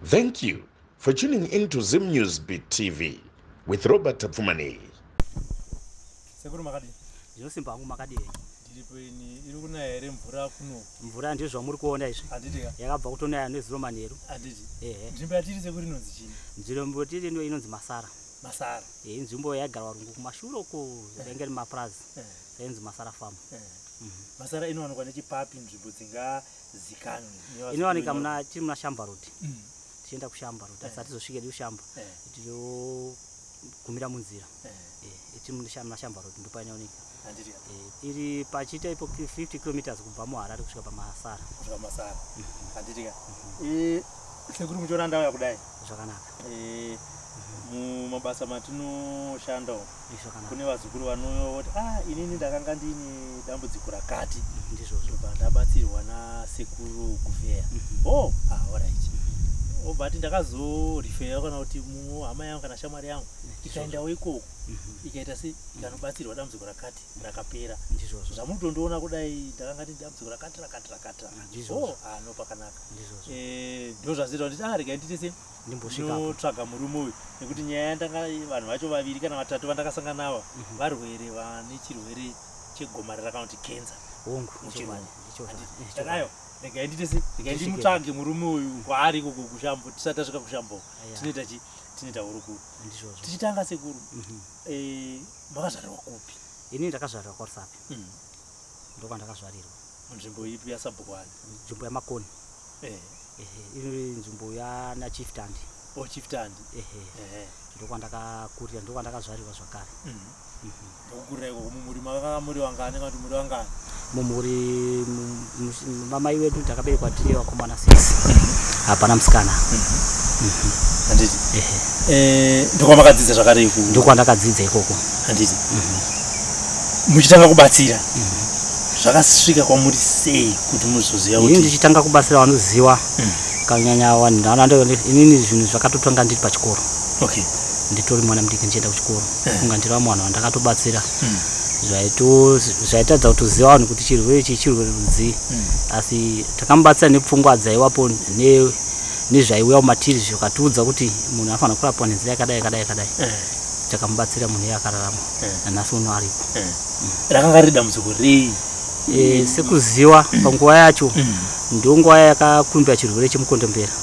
Thank you for tuning in to Zim News Beat TV with Robert Tapfumaneyi. Sekuru, makadii? Ndinosimba hangu, makadii? Ndiripo ini. Iri kunaya here mvura kuno? Mvura ndizvo zvamuri kuona izvi. Handiti ka? Yakabva kutonaya nezuro manheru. Handiti? Ehe. Nzvimbo yatiri, sekuru, inonzi chii? Nzvimbo tiri ino inonzi Masara. Masara. Inzvimbo yaigara varungu kumashure uko, yainge iri mapurazi. Yainzi Masara Farm. Masara inowanikwa nechipapi, nzvimbo dzingazikanwe nevazukuru? Inowanika muna, tiri muna Shamba Road. Tichienda kuShamba Road, asi hatizosvike edu Shamba. Tinogumira munzira. Tiri muna Shamba Road, ndopainowanika. Handiti ka? Iri pachiita ipo 50 kilometers kubva muHarare kusvika paMasara. Kusvika Masara, handiti ka? Sekuru, muchiona ndau yakudai? Zvakanaka. Mumabasa matinoshanda umu, Zvakanaka. kune vazukuru vanouya voti, "Ah, inini ndakanga ndine dambudziko rakati, Ndizvozvo. ndobva ndabatsirwa nasekuru Guvheya." Oh, ah, alright. Obva ati, "Ndakazorifeya kana kuti hama yangu kana shamwari yangu ikaendawo ikoko, ikaita se ikanobatsirwa, dambudziko rakati rakapera." Ndizvozvo. Zvamunotondiona kudai, ndakanga ndine dambudziko rakati, rakati, rakati, rakati. Ndizvozvo. Oh, ah, no, pakanaka. Ndizvozvo. Ndo zvaziita kuti, ah, regai ndite se Ndimbosvikapo. Ndinotsvaga murume uyu, nekuti nyaya yandanga, vanhu vacho vaviri kana vatatu vandakasangana navo, varwere vane chirwere chegomarara kana kuti kenza. Hongu. Muchirungu. Ichokwadi. Ndakayo, regai ndite se regai Tisvike. ndimutsvage murume uyu kwaari ikoko kuShambo. Tisati tasvika kuShambo, Aya. tinoita chi tinoita hurukuro. Ndizvozvo. Tichitanga, sekuru, makazvarirwa kupi? Inini ndakazvarirwa kwaRusape, ndokwandakazvarirwa. Munzvimbo ipi yasabhukwani? Nzvimbo yaMakoni. Ehe, iri nzvimbo yana Chief Tandi. O, Chief Tandi. Ehe. Ndokwandakakurira, ndokwandakazvarirwa zvakare. Ndokukurira ikoko. Mumhuri makanga muri wangani, kana kuti muri wangani? Mumhuri mamai vedu takaberekwa tiri vakomana 6, hapana musikana. Handiti? Ehe. Ndokwamakadzidza zvakare iku? Ndokwandakadzidza ikoko. Handiti? Muchitanga kubatsira, zvakasvika kwamuri sei kuti muzoziva Inini kuti ndichitanga kubatsira vanoziva, kanyanya vanhu ndaona, inini zvinhu zvakatotanga ndiri pachikoro. Nditori mwana mudiki ndichienda kuchikoro, kunga ndiri vamwe vanhu vandakatobatsira. Zvaitadza kutoziva vanhu kuti chirwere ichi chirwere rudzii, asi takamubatsira nepfungwa dzaivapo nezvaiuya mumatiri, zvikatiudza kuti munhu anofanira kurapwa nenzira yakadai, yakadai, yakadai. Takamubatsira, munhu iye akararama, nanhasi uno aripo. Rakanga riri dambudziko rei? Sekuziva panguva yacho, ndonguva yakakumbira chirwere chemukondombera,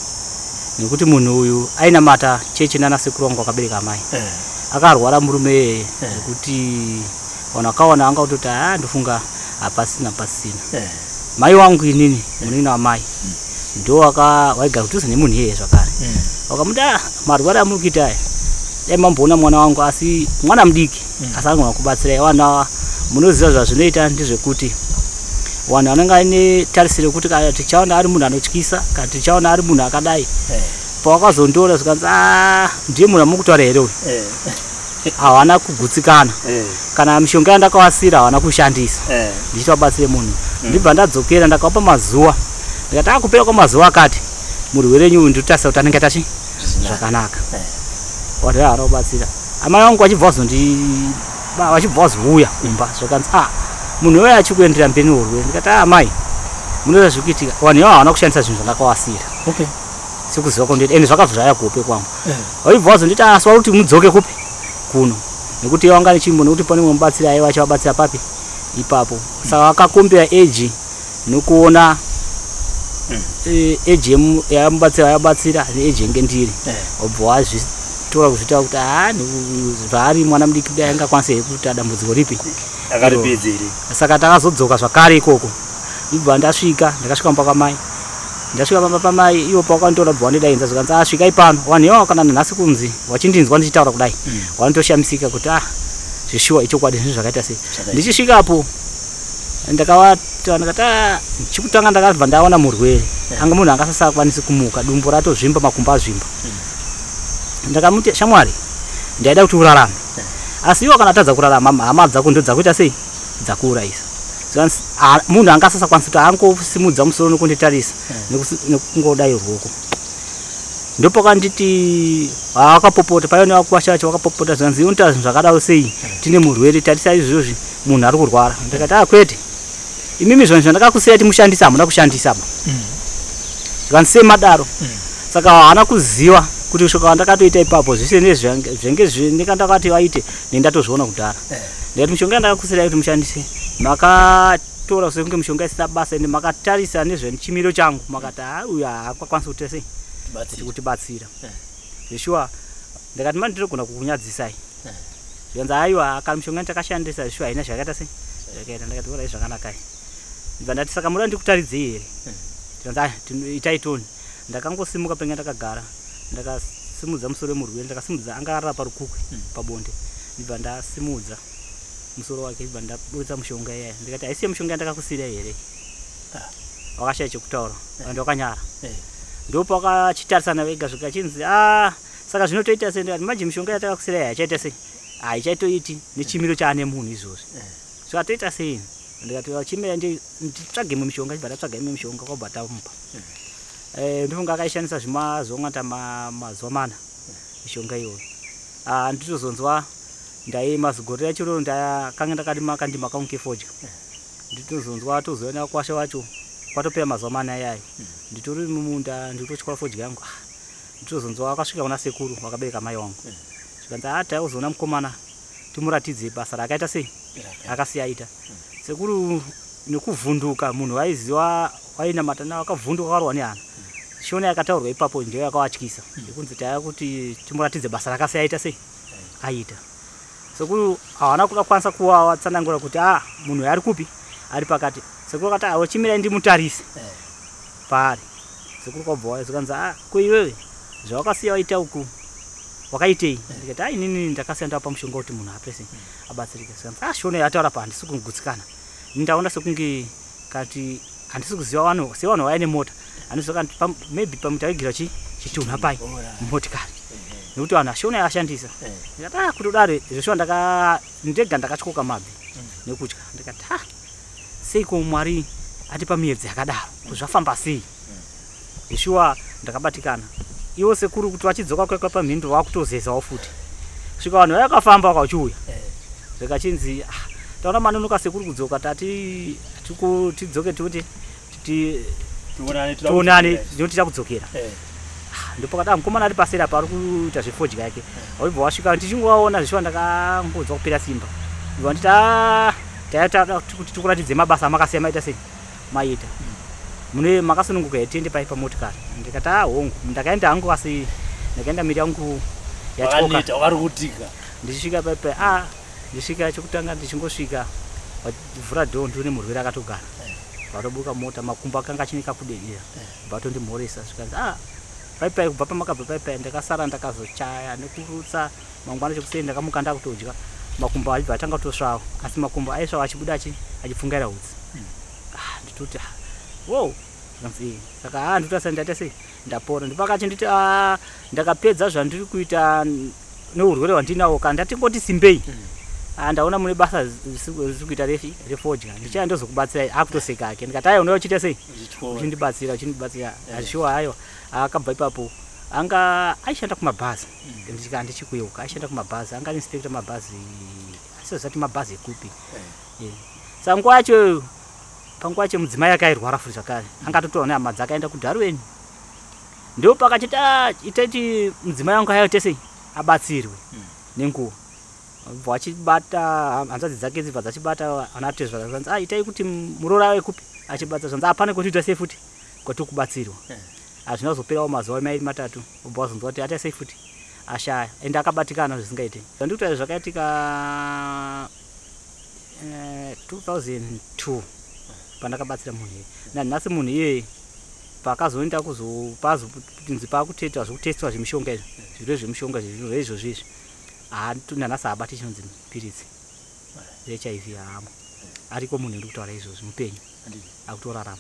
nekuti munhu uyu ainamata chechi nana sekuru vangu vakabereka amai. Akarwara murume iyeye nekuti vanhu vakaona vanga kutoti, "Ha, ndofunga hapasina, pasina." Mai wangu inini, munin'ina wamai, ndo waigara kudhuze nemunhu iyeye zvakare. Vakamuti, "Ah, marwara amuri kuita aya, dai mamboona mwana wangu, asi mwana mudiki, asi anogona kubatsirai." Vanhu ava munoziva zvazvinoita, ndezvekuti vanhu vanenge vaine tarisiro yekuti kana tichaona ari munhu anotyisa, kana tichaona ari munhu akadai. Pawakazondiona zvikanzi, "Ah, ndiye munhu amukutaura here uyu?" Havana kugutsikana. Kana mishonga yandakavasira havana kushandisa. Ndichiti vabatsire munhu, ndibva ndadzokera, ndakavapa mazuva, ndikati, "Akupera kwamazuva akati, murwere wenyu uyu ndinotarisa kuti anenge tachi zvakanaka." Vanhu havana kubatsira. Amai vangu vachibva vazouya kumba, zvakanzi, "Ah, munhu uyo achikuendera mberi neurwere." Ndikati, "Ah, amai, munoziva zviri kuitika, vanhu ivavo havana kushandisa zvinhu zvandakavasira." Sekuziva kwandinoita, ende zvakabva zvaya kuhope kwangu. Vaibva vazonditi, "Asi vari kuti mudzoke kupi kuno, nekuti vanga nechimbo, nekuti pane mumwe mubatsiri aiva achivabatsira papi ipapo." Saka vakakombera age nokuona age yamubatsira vayabatsira neage yenge ndiri. Wabva wazvitora kuzviita kuti, "Ah, zvaari mwana mudiki kudai, angakwanisa here kuita dambudziko ripi?" Akaripedza here? Saka takazodzoka zvakare ikoko. Ndibva ndasvika, ndakasvika mumba kwamai. Ndasvika pamba pamai ivo, pawakanditora bva wandidaidza, zvikanzi, "Ah, svikai pano." Vanhu ivavo kana nanhasi kunzi vachindinzwa ndichitaura kudai, vanotoshamisika kuti, "Ah, zvishuwa, ichokwadi, zvinhu zvakaita sei?" Zvakaita. Ndichisvikapo ndakavata, ndakati, "Ah," chikutanga ndakabva ndaona murwere anga munhu angasasakwanisi kumuka, dumbu ratozvimba, makumbo azvimba. Ndakamuti, "Shamwari, ndaida kuti urarame, asi iwo kana atadza kurarama, hama dzako ndo dzakuita sei, dzakuurayisa." Zvikanzi, "Ah," munhu angasasakwanisi kuti angosimudza musoro nokunditarisa, nekungodai ruoko. Ndopakanditi akapopota paiva nevakwasha vacho, vakapopota, zvikanzi, "Unoita zvinhu zvakadaro sei? Tine murwere, tarisai izvozvi, munhu ari kurwara." Ndikati, "Ah, kwete, imimi zvinhu zvandakakusiyai timushandisa hamuna kushandisa ba." Zvikanzi, "Sei madaro?" Saka haana kuziva kuti kusvika wandakatoita ipapo zvese nezvenge zvendakati vaite nendatozviona kudhara. Ndikati mishonga yandakakusirai kuti mushandise makatora sekunge mishonga isina basa, ende makatarisa nezvechimiro changu makati uyu haakwanisi kuita sei kutibatsira. Zveshuwa ndakati mani ndinogona kukunyadzisai. Zvikanzi aiwa kana mishonga ndakashandisa zveshuwa haina zvakaita sei zvakaita. Ndakati orai zvakanakai. Ndibva ndati saka muda ndikutaridzei here? Zvikanzi itai toni. Ndakangosimuka penge ndakagara, ndakasimudza musoro wemurwere, ndakasimudza anga arara parukukwe pabonde. Ndibva ndasimudza musoro wake, ndibva ndaburitsa mushonga iyaya. Ndikati haisi mishonga yandakakusiirai here? Wakashaya chekutaura, vanhu vakanyara. Ndopakachitarisana vega zvikachinzi saka zvinotoita sei? Ndikati manje mishonga yatakakusiirai haichaita sei? Haichaitoiti nechimiro chaane munhu izvozvi. Zvikatoita sei? Ndikati vachimira nditsvage imwe mishonga, chibva ndatsvaga imwe mishonga kwabva tamupa. Ndifunga akaishandisa zvimazuva ngata mazuva mana mishonga iyoyo. Nditozonzwa ndai mazigore acho ndakanga ndakarima kandima kangu kefodya. Nditozonzwa tozoona kwasha wacho kwatopera mazuva mana ayayo. Nditori mumunda nditotyora fodya yangu. Nditozonzwa akasvika kuna sekuru vakabereka mai wangu. Zvikanzi taizoona mukomana timuratidze basa rakaita sei akasiya aita. Sekuru nekuvhunduka munhu waiziva wainamata nawo akavhunduka akarwa nehana. Shona yakataurwa ipapo ndiyo yakavatyisa. Yekunzi taya kuti timuratidze basa rakasiya aita sei aita. Sekuru hawana kuda kukwanisa kuvatsanangura kuti munhu ari kupi ari pakati. Sekuru akati chimirai ndimutarise paari. Sekuru kwabva waya zvikanzi ko iwewe zvawakasiya waita uku wakaitei? Ndikati inini ndakasiya ndapa mushonga kuti munhu apese abatsirike. Zvikanzi shona yataura pa handisi kugutsikana. Ndaona sekunge kati handisi kuziva vanhu sevanhu vaya nemota. Handisi kuti maybe pamutavigira chitunha pai motikari. Nekuti vanhu shona yashandisa. Ndikati kutodaro zveshuwa ndega ndakatyoka mabvi nekutya. Ndikati seiko Mwari atipa miedzi yakadaro? Zvafamba sei? Zveshuwa ndakabatikana. Iwo sekuru kuti vachidzoka kwekwa pamhindo vakutozezawo futi. Kusvika vanhu vakafamba vakachiuya. Zvikachinzi taona manonoka sekuru kudzoka tati tidzoke tikuti tionane tinoti takudzokera. Ndopakati mukomana ari paseri apa ari kuita zvefodya yake. Waibva wasvika ndichingovaona zveshuwa ndakangonzwa kupera simba. Ndibva nditi taya kuti tikuratidze mabasa amakasiya maita sei maita. Mune makasununguka here tiende pai pamotikari? Ndikati hongu. Ndakaenda hangu asi ndakaenda miri yangu yatyoka. Wakarukutika. Ndichisvika pai ndisvika chekutanga ndichingosvika vhura dhoo ndione murwere akatogara. Vatoburuka mota makumbo akanga achine kakudedera. Vatondimhoresa zvikanzi pai kubva pamakabva pai ndakasara ndakazochaya nekurutsa mangwana chekuseni ndakamuka ndakutodya. Makumbo aibva atanga kutosvava asi makumbo aisvava achibuda achipfungaira hutsi. Nditoti wow zvikanzi saka nditoti ndaita sei ndapora. Ndipakati nditi ndakapedza zvandiri kuita neurwere hwandinawo kana ndatingoti simbei. Ndaona mune basa riri kuita refodya. Ndichaya ndozokubatsirai. Akutoseka ake. Ndikati aiwa unouya uchiita sei? Uchindibatsira. Azvishuwa aiwa. Akabva ipapo anga aishanda kumabhazi. Ndichikuyeuka aishanda kumabhazi. Anga inspector mabhazi. Asizati mabhazi ekupi. Saka nguva yacho panguva yacho mudzimai akairwara futi zvakare. Angatotorwa nehama dzake aenda kuDarwin. Ndipo pakachiti itaiti mudzimai wangu aite sei abatsirwe nenguva. Vachibata hanzvadzi dzake dzibva dzachibata ana tezvara zvanzi itai kuti muroora ave kupi achibatsa zvanzi apane kuti ita sei futi kwati kubatsirwa. Hazvina kuzoperawo mazuva mairi matatu obva wazonzwa kuti aita sei futi ashaya ende akabatikana zvisingaite. Zvandikutaura zvakaitika 2002 pandakabatsira munhu iyeye. Nanhasi munhu iyeye pakazoenda kuzopazotinzi pakutoita zvekutestwa zvemishonga izvi zvirwere zvemishonga zvirwere izvozvo izvi nanhasi haabati chinonzi piritsi reHIV haamo. Ariko munhu ndiri kutaura izvozvi mupenyu akutorarama.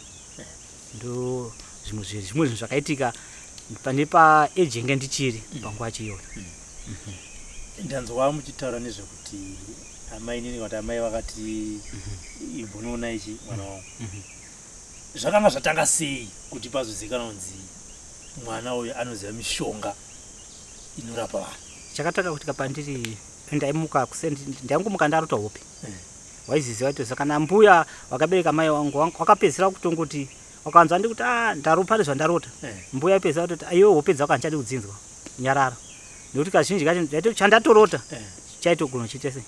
Ndo zvimwe zvinhu zvakaitika pane paeji yanga ndichiri panguva yacho iyoyo. Ndanzwa muchitaura nezvekuti amai nini kuti amai vakati imbonoona ichi mwana wangu. Zvakanga zvatanga sei kuti pazozikanwa kunzi mwana uyu anoziva mishonga inorapa vanhu? Chakatanga kuitika pandiri ndaimuka ndaingomuka ndarota hope. Waiziziva kuti kana mbuya vakabereka mai wangu wakapedzisira kutongoti Wakanzwa ndikuti a ndaropa nezvandarota, mbuya ipedza kutoti iwe hope dzako handichadi kudzinzwa, nyarara. Nekuti kazhinji kacho chandatorota chaitogona chiite sei,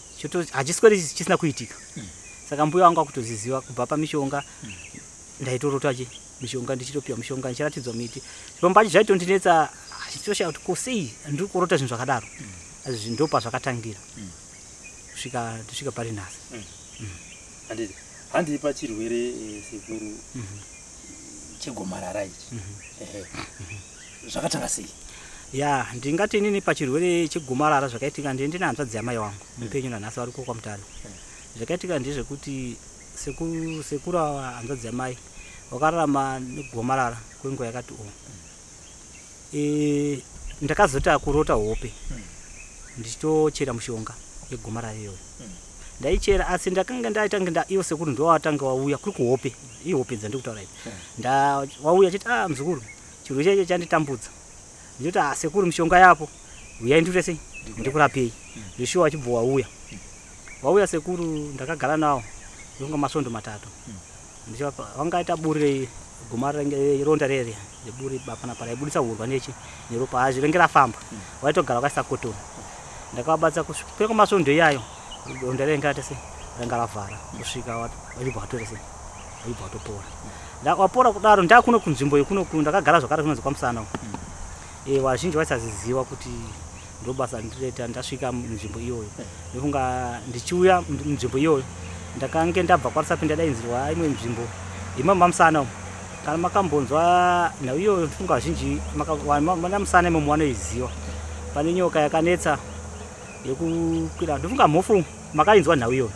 hachisweri chisina kuitika. Saka mbuya wangu akutoziziva kubva pamishonga. Ndaitorota chi mishonga, ndichitopiwa mishonga, ndichiratidzwa miti. Pamwe pacho zvaitondinetsa, achitoshaya kuti ko sei ndiri kurota zvinhu zvakadaro. Asi ndo pazvakatangira kusvika ndisvika pari nhasi. Handiti handii pachirwere, sekuru, chegomarara ichi? Ehe, zvakatanga sei? Ya, ndingati inini pachirwere chegomarara, zvakaitika, ndine ndine hanzvadzi yamai wangu mupenyu nanhasi, vari kwaMutare. Zvakaitika ndezvekuti sekuru ava, hanzvadzi yamai, vakararama negomarara kwenguva yakati o. Ndakazota kurota hope ndichitochera mushonga yegomarara iyoyo. Ndaichera, asi ndakanga ndaitanga ivo sekuru ndowatanga wauya kuri kuhope, ihope dzandikutaura idzi. Wauya chiti, "A, muzukuru, chirwere chacho chanditambudza." Ndinoti, "A, sekuru, mishonga yapo, uyai ndite sei, ndikurapei." Zveshuwa wachibva wauya. Wauya sekuru, ndakagara nawo ndofunga masvondo 3. Ndichivapa, vangaita buri gomarara, ronda rere reburi panapa raibudisa hurwa nechi neropa, hazvi renge rafamba. Waitogara wakaisa kotoni. Ndakavabatsa kusvika kwemasvondo iyayo, ronda renge rate sei, ranga ravhara, kusvika wachibva watore sei, wachibva watopora. Wapora kudaro, ndakuno kunzvimbo yekunoku ndakagara zvakare kunonzi kwaMusana uku. Vazhinji vaisaziziva kuti ndo basa randinoita. Ndasvika munzvimbo iyoyo, ndofunga ndichiuya munzvimbo iyoyo, ndakange ndabva kwaRusape, ndadainzirwa imwe nzvimbo yemaMusana umu. Kana makambonzwa nhau iyoyo, ndofunga vazhinji mana Musana imomo vanoiziva. Pane nyoka yakanetsa yekukwira, ndofunga mhofu makainzwa nhau iyoyo.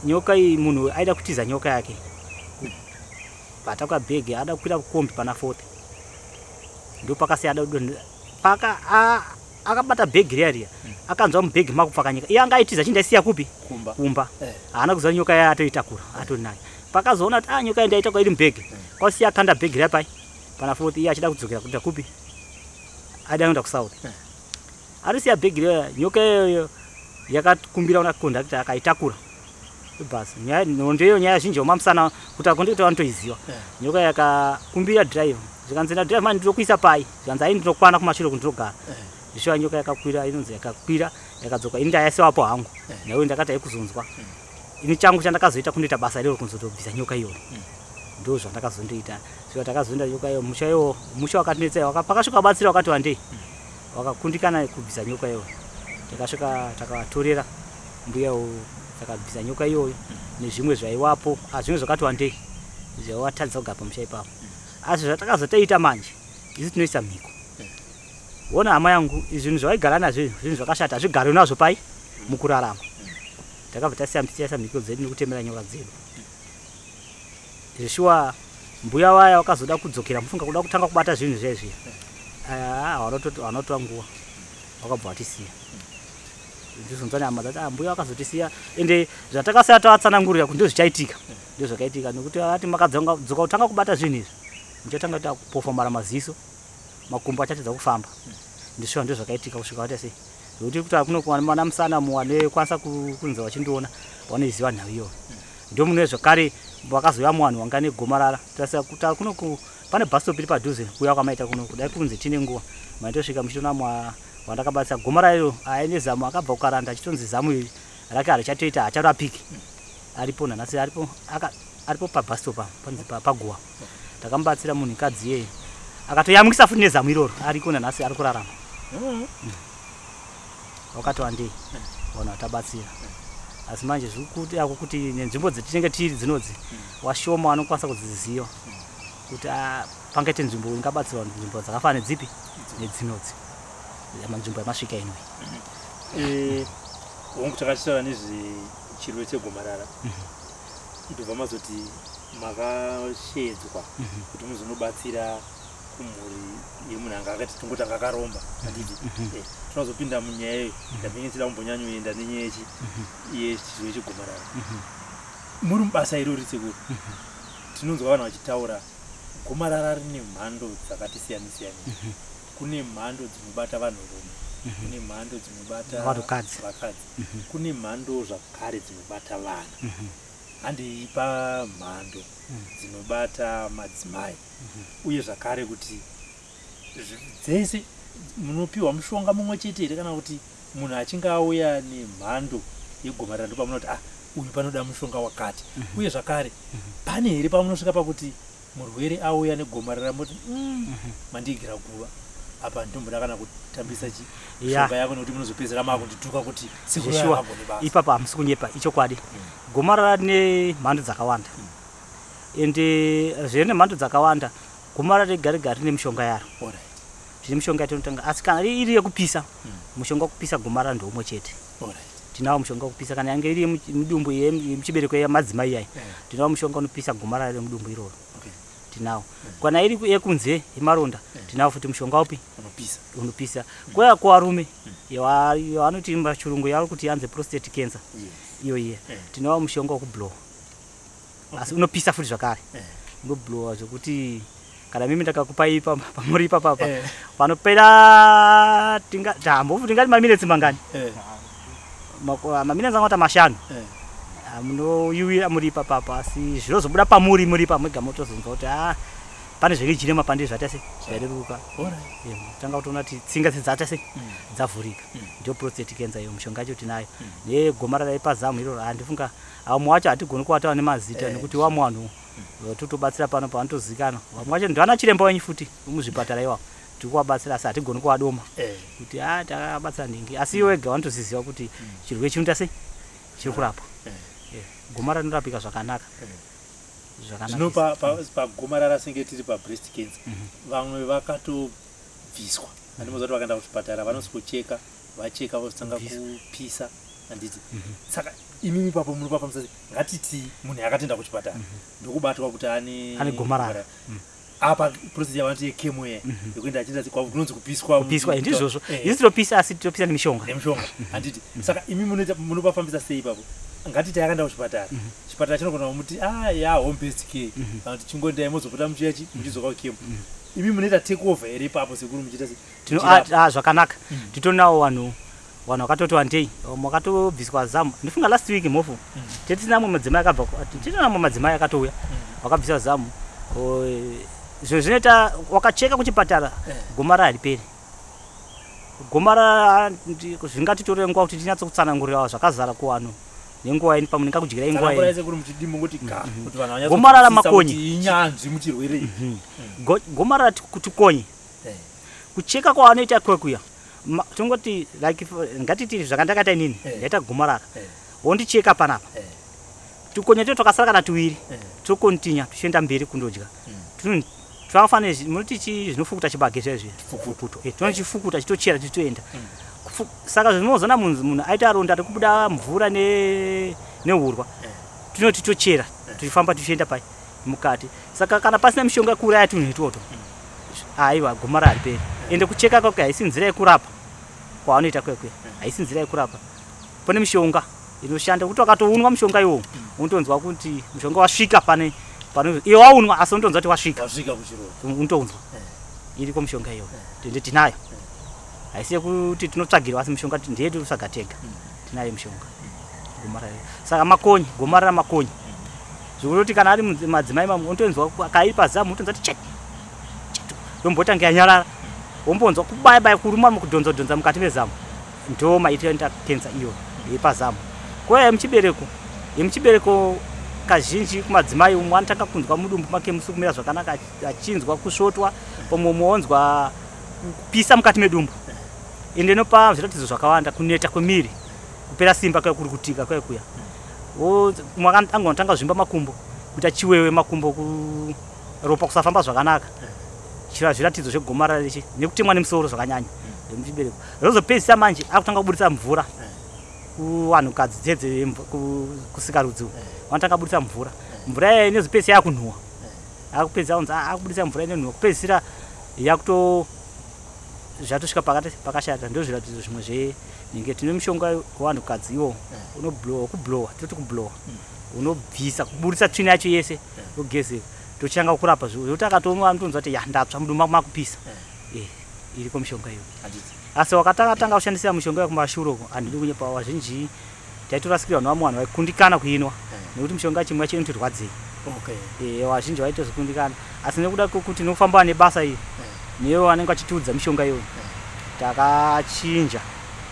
Nyoka iyi, munhu aida kutiza nyoka yake, bata bhegi, ada kukwira kombi pana Fourth, ndo pakasiya ada kudonha. Paka akabata bhegi riya riya, akanzwa mubhegi makupfakanyika. Iye anga aitiza chindaisiya kupi? Kumba. Kumba. Haana kuziva nyoka yaya atoitakura, atori nayo. Pakazoona kuti a nyoka iyi ndaitakura iri mubhegi, kwasiya akanda bhegi riya pai pana Fourth. Iye achida kudzokera kuenda kupi? Aida kuenda kuSouth. Arisiya bhegi riya, nyoka iyoyo yakakumbira kuna kondakita, akaitakura bhasi. Nyaya nondeyo, nyaya zhinji yemaMusana kuti akondakita vanotoiziva. Nyoka yakakumbira driver, zvikanzi nadriver, "Mani, ndinokuisa pai?" Zvikanzi, "Ai, ndinokwana kumashure kundinogara." Zvishuwa nyoka yakakwira, inonzi yakakwira, yakadzoka. Ini ndayasiwapo hangu. Naiwe ndakati aikuzonzwa. Ini changu chandakazoita kundoita basa iroro, kuzotobvisa nyoka iyoyo. Ndo zvandakazondoita. Svika takazoenda nyoka iyo, musha iwo, musha wakatinetsa. Pakasvika vabatsira wakati wandei, wakakundikana kubvisa nyoka iyoyo. Takasvika takavatorera mbuya, takabvisa nyoka iyoyo nezvimwe zvaiwapo. Zvimwe zvakati wandei zvaiwatadzisa kugara pamusha ipapo. Asi zvatakazotoita manje, isu tinoisa mhiko. Ona hama yangu, zvinhu zvawaigara nazvo izvi, zvinhu zvakashata, hazvigari nazvo pai mukurarama. Takabva tasiya tichaisa mhiko dzedu nekutemera nyoka dzedu. Zveshuwa mbuya vaya vakazoda kudzokera, mufunga kuda kutanga kubata zvinhu zviya zviya, havanotora nguva, vakabva vatisiya. Ndizonzwa nehama dzati, "Ah, mbuya vakazotisiya." Ende zvatakasiya tavatsanangurira kuti ndozvichaitika, ndozvakaitika, nekuti vati makadzoka kutanga kubata zvinhu izvi, muchatanga kuita kupofomara maziso, makumbo achatadza kufamba. Ndishuwa ndozvakaitika kusvika vaita sei, zvekuti kuti kuno mana Musana wanekwanisa kunzi vachindiona, vanoiziva nhau iyoyo. Ndo mune zvakare vakazouya muvanhu vanga negomarara. Tarisa kuti kuno pane bus stop iri padhuze kuuya kwamaita kuno, kudai kunze tine nguva maitosvika muchitoona wandakabatisa gomarara iro aine zamu, akabva kuKaranda achitonzi zamu iri rake harichatoita, hacharapiki. Aripo nanhasi, aripo, aripo pabus stop apa panzi paguwa. Takamubatsira munhukadzi iyeye, akatoyamwisa futi nezamu iroro. Ariko nanhasi, ari kurarama. Wakati wandei vanhu vatabatsira. Asi manje zviri ako kuti nenzvimbo dzatinenge tiri dzinodzi, washoma vanokwanisa kudziziva kuti pangaite nzvimbo ingabatsirwa, nzvimbo dzakafanana nedzipi nedzinodzi nzvimbo yamasvika inoi. Hongu, takachitaura nezvechirwere chegomarara, ndobva mazoti makashedzwa kuti muzonobatsira kumhuri yemunhu anga akati tongoti anga akaromba, handiti? Tinozopinda munyaya iyo. Ndapinge ndichida kumbonyanyoenda nenyaya yechirwere chegomarara. Muri mubasa irori, sekuru, tinonzwa vanhu vachitaura gomarara rine mhando dzakati siyani siyani. Kune mhando dzinobata vanhurume, kune mhando dzinobata Vanhukadzi. vakadzi, kune mhando zvakare dzinobata vana. Handei pamhando dzinobata madzimai, uye zvakare kuti dzese munopiwa mushonga mumwe chete here, kana kuti munhu achinge auya nemhando yegomarara ndopamunoti uyu panoda mushonga wakati? Uye zvakare pane here pamunosvika pakuti murwere auya negomarara moti, "Mandiigira guva apa, ndomboda kana kutambisa mishonga yako, nekuti munozopedzera makundituka kuti sekuru Zveshuwa. havagoni basa"? Ipapo hamusi kunyepa, ichokwadi. Gomarara rine mhando dzakawanda, ende zvine mhando dzakawanda, gomarara rega rega rine mishonga yaro. Tine mishonga yatinotanga, asi kana iri yekupisa, mushonga wekupisa gomarara ndeumwe chete. Tinawo mushonga wekupisa kana yange iri yemudumbu, yemuchibereko yemadzimai iyai. Tinawo mushonga unopisa gomarara remudumbu iroro. Tinawo. Kana iri yekunze, yemaronda, tinawo futi mushonga upi? Unopisa. Unopisa. Kwaya kuvarume, yavanoti machirungu yavari kuti yanzi prostate cancer, iyo iye tinawo mushonga wekublowa, asi unopisa futi zvakare. Unoblowa zvekuti kana mimi ndakakupai pamuri ipapapa, panopera tambofu tingati maminetsi mangani? Maminetsi angati 5. Munoyuwira muri ipapapa, asi zvinozobuda pamuri muri ipa mwega motozonzwa kuti a pane zvinenge chirema pandiri zvaita se zvareruka. Tanga kutoona kuti tsinga dzidzaita se dzavhurika. Ndiyo prostate cancer iyo, mishonga yacho tinayo. Negomarara repazamu iroro, handifunga vamwe wacho hatigoni kuvataura nemazita, nekuti vamwe vanhu totobatsira pano pavanotozikanwa. Vamwe vacho ndivana chiremba wenyu futi muzvipatara iwavo tiri kuvabatsira, asi hatigoni kuvadoma kuti a takabatsira nhingi, asi iwe wega vanotoziziva kuti chirwere chinoita sei, chiri kurapwa. Gomarara rinorapika zvakanaka. Zvino Zvakanaka. Pagomarara, senge tiri pabreast cancer, vamwe vakatobviswa, handimoziva kuti vakaenda kuchipatara vanosikocheka, vacheka, vozotanga Kubvisa. kupisa, handiti? Saka imimi ipapo munopafambisa sei? Ngatiti munhu akatoenda kuchipatara ndokubatwa kuti ane Ane gomarara. Apa process yavanoti yechemo ye yekuenda achienda kunonzi kupiswa. Kupiswa, ndizvozvo. Isi tinopisa, asi tinopisa nemishonga. Nemishonga, handiti? Saka imi munopafambisa sei ipapo? Ngatiti akaenda kuchipatara, chipatara chinogona kumuti a ya home based care, kana kuti chingondai mozopota muchiya muchidzoka kuchemo. Imi munoita take over here ipapo, sekuru, muchiita sei? Muchirapa? Zvakanaka. Titonawo vanhu vakatoti wandei, vamwe vakatobviswa zamu. Ndifunga last week, mhofu, tetisina amwe madzimai akabva, titina amwe madzimai akatouya vakabviswa zamu. Zvinhu zvinoita wakacheka kuchipatara, gomarara hariperi. Gomarara zvingatitore nguva kuti tinyatsokutsanangurira zvakazara kuvanhu nenguva ini, pamwe ndingakudyirai nguva Tsanangurai, ini. sekuru, muchidimbu ngoti ga, kuti vanhu Gomarara vanyatsonzwisisa makonye. kuti inyanzvi muchirwere ichi. Gomarara tikonye. Kucheka kwavanoita kwekuya, tongoti like ngatiti zvakandakaita inini, ndaita gomarara, wondicheka panapa, tukonye to twakasara kana tuwiri tokontinya tuchienda mberi kundodya. Twakafanira munoti zvinofukuta chibage zviya zviya, fukuto, tinochifukuta chitochera chichitoenda. Saka zvinozoona munhu aita ronda rekubuda mvura neurwa, tinoti tochera tichifamba tichienda pai mukati. Saka kana pasina mishonga yekuuraya tunhu itwoto, aiwa, gomarara hariperi. Ende kucheka kwake haisi nzira yekurapa kwavanoita kwekwe, haisi nzira yekurapa. Pane mishonga inoshanda kuti wakatounwa mushonga iwowo, unotonzwa kuti mushonga wasvika pane iwe waunwa, asi unotonzwa kuti wasvika. Wasvika kuchironda. Unotonzwa. Iriko mishonga iyoyo, tende tinayo. Haisi yekuti tinotsvagirwa, asi mishonga ndeyedu, totsvaga tega. Tinayo mishonga gomarara. Saka makonye, gomarara makonye, zvikutoti kana ari madzimai mamwe unotonzwa kairi pazamu, unotonzwa kuti chek chek, yombotanga yanyarara, wombonzwa kubaya baya, kuruma, kudhonza dhonza mukati mezamu. Ndo maitiro anoita kensa iyo yepazamu. Kwouya yemuchibereko. Yemuchibereko kazhinji kumadzimai, umwe anotanga kunzwa mudumbu make musi kumira zvakanaka, achinzwa kusvotwa, pamwe umwe wonzwa kupisa mukati medumbu. Ende inopa zviratidzo zvakawanda: kuneta kwemiri, kupera simba kuri kutika kwekuya. Umwe angonotanga kuzvimba makumbo, kuita chiwewe makumbo, ropa kusafamba zvakanaka. Zviratidzo zvegomarara rechi nekutemwa nemusoro zvakanyanya remuchibereko. Rozopedzisa manje akutanga kubudisa mvura kuvanhukadzi dzedze kusikarudzi uku, vanotanga kubudisa mvura. Mvura iya inozopedzisa yakunhuhwa, akupedzisa kunzi akubudisa mvura inonhuhwa, kupedzisira yakuto zvatosvika pakati pakashata. Ndo zviratidzo zvimwe zvenhinge. Tine mishonga kuvanhukadzi iwo unoblowa, kublowa, toti kublowa, unobvisa, kuburitsa tsvina yacho yese, wogezeka, tochitanga kurapa. Zvekuti akatomwa anotonzwa kuti ya ndatsva, mudumbu makupisa. Iriko mishonga iyoyo. Handiti. Asi wakatanga tanga kushandisira mishonga yekumashure uko, handidi kunyepa, vazhinji taitorasikirwa nevamwe vanhu vaikundikana kuinwa. Nekuti mishonga chimwe yacho inotirwadzei. Vazhinji vaitozokundikana, asi nekuda kwekuti nokufamba nebasa iri nevo vanenge vachitiudza mishonga iyoyo, takachinja,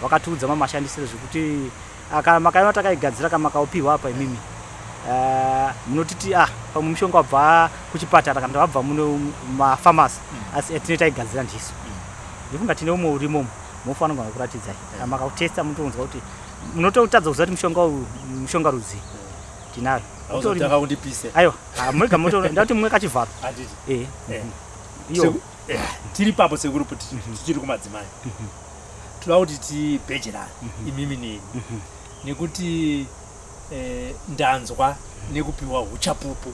vakatiudza mamashandisiro, zvekuti kana makaiona takaigadzira, kana makaupiwa apa imimi, munotiti pamwe mushonga wabva kuchipatara kana wabva muno mafamasi, asi tine taigadzira ndisu. Ndifunga tine umwe urimomo, mofanirwa kuratidzai. Kana makautesta munotonzwa kuti munototadza kuziva kuti mushonga uyu mushonga rudzii. Tinayo. Hauzotanga kundipise. Aiwa, mwega ndati mumwe kachivharo. Handiti. Iyo. Tiri papo sekuru, kuti tichiri kumadzimai, toda kuti tibhejerane imimi neni, nekuti ndanzwa nekupiwa uchapupu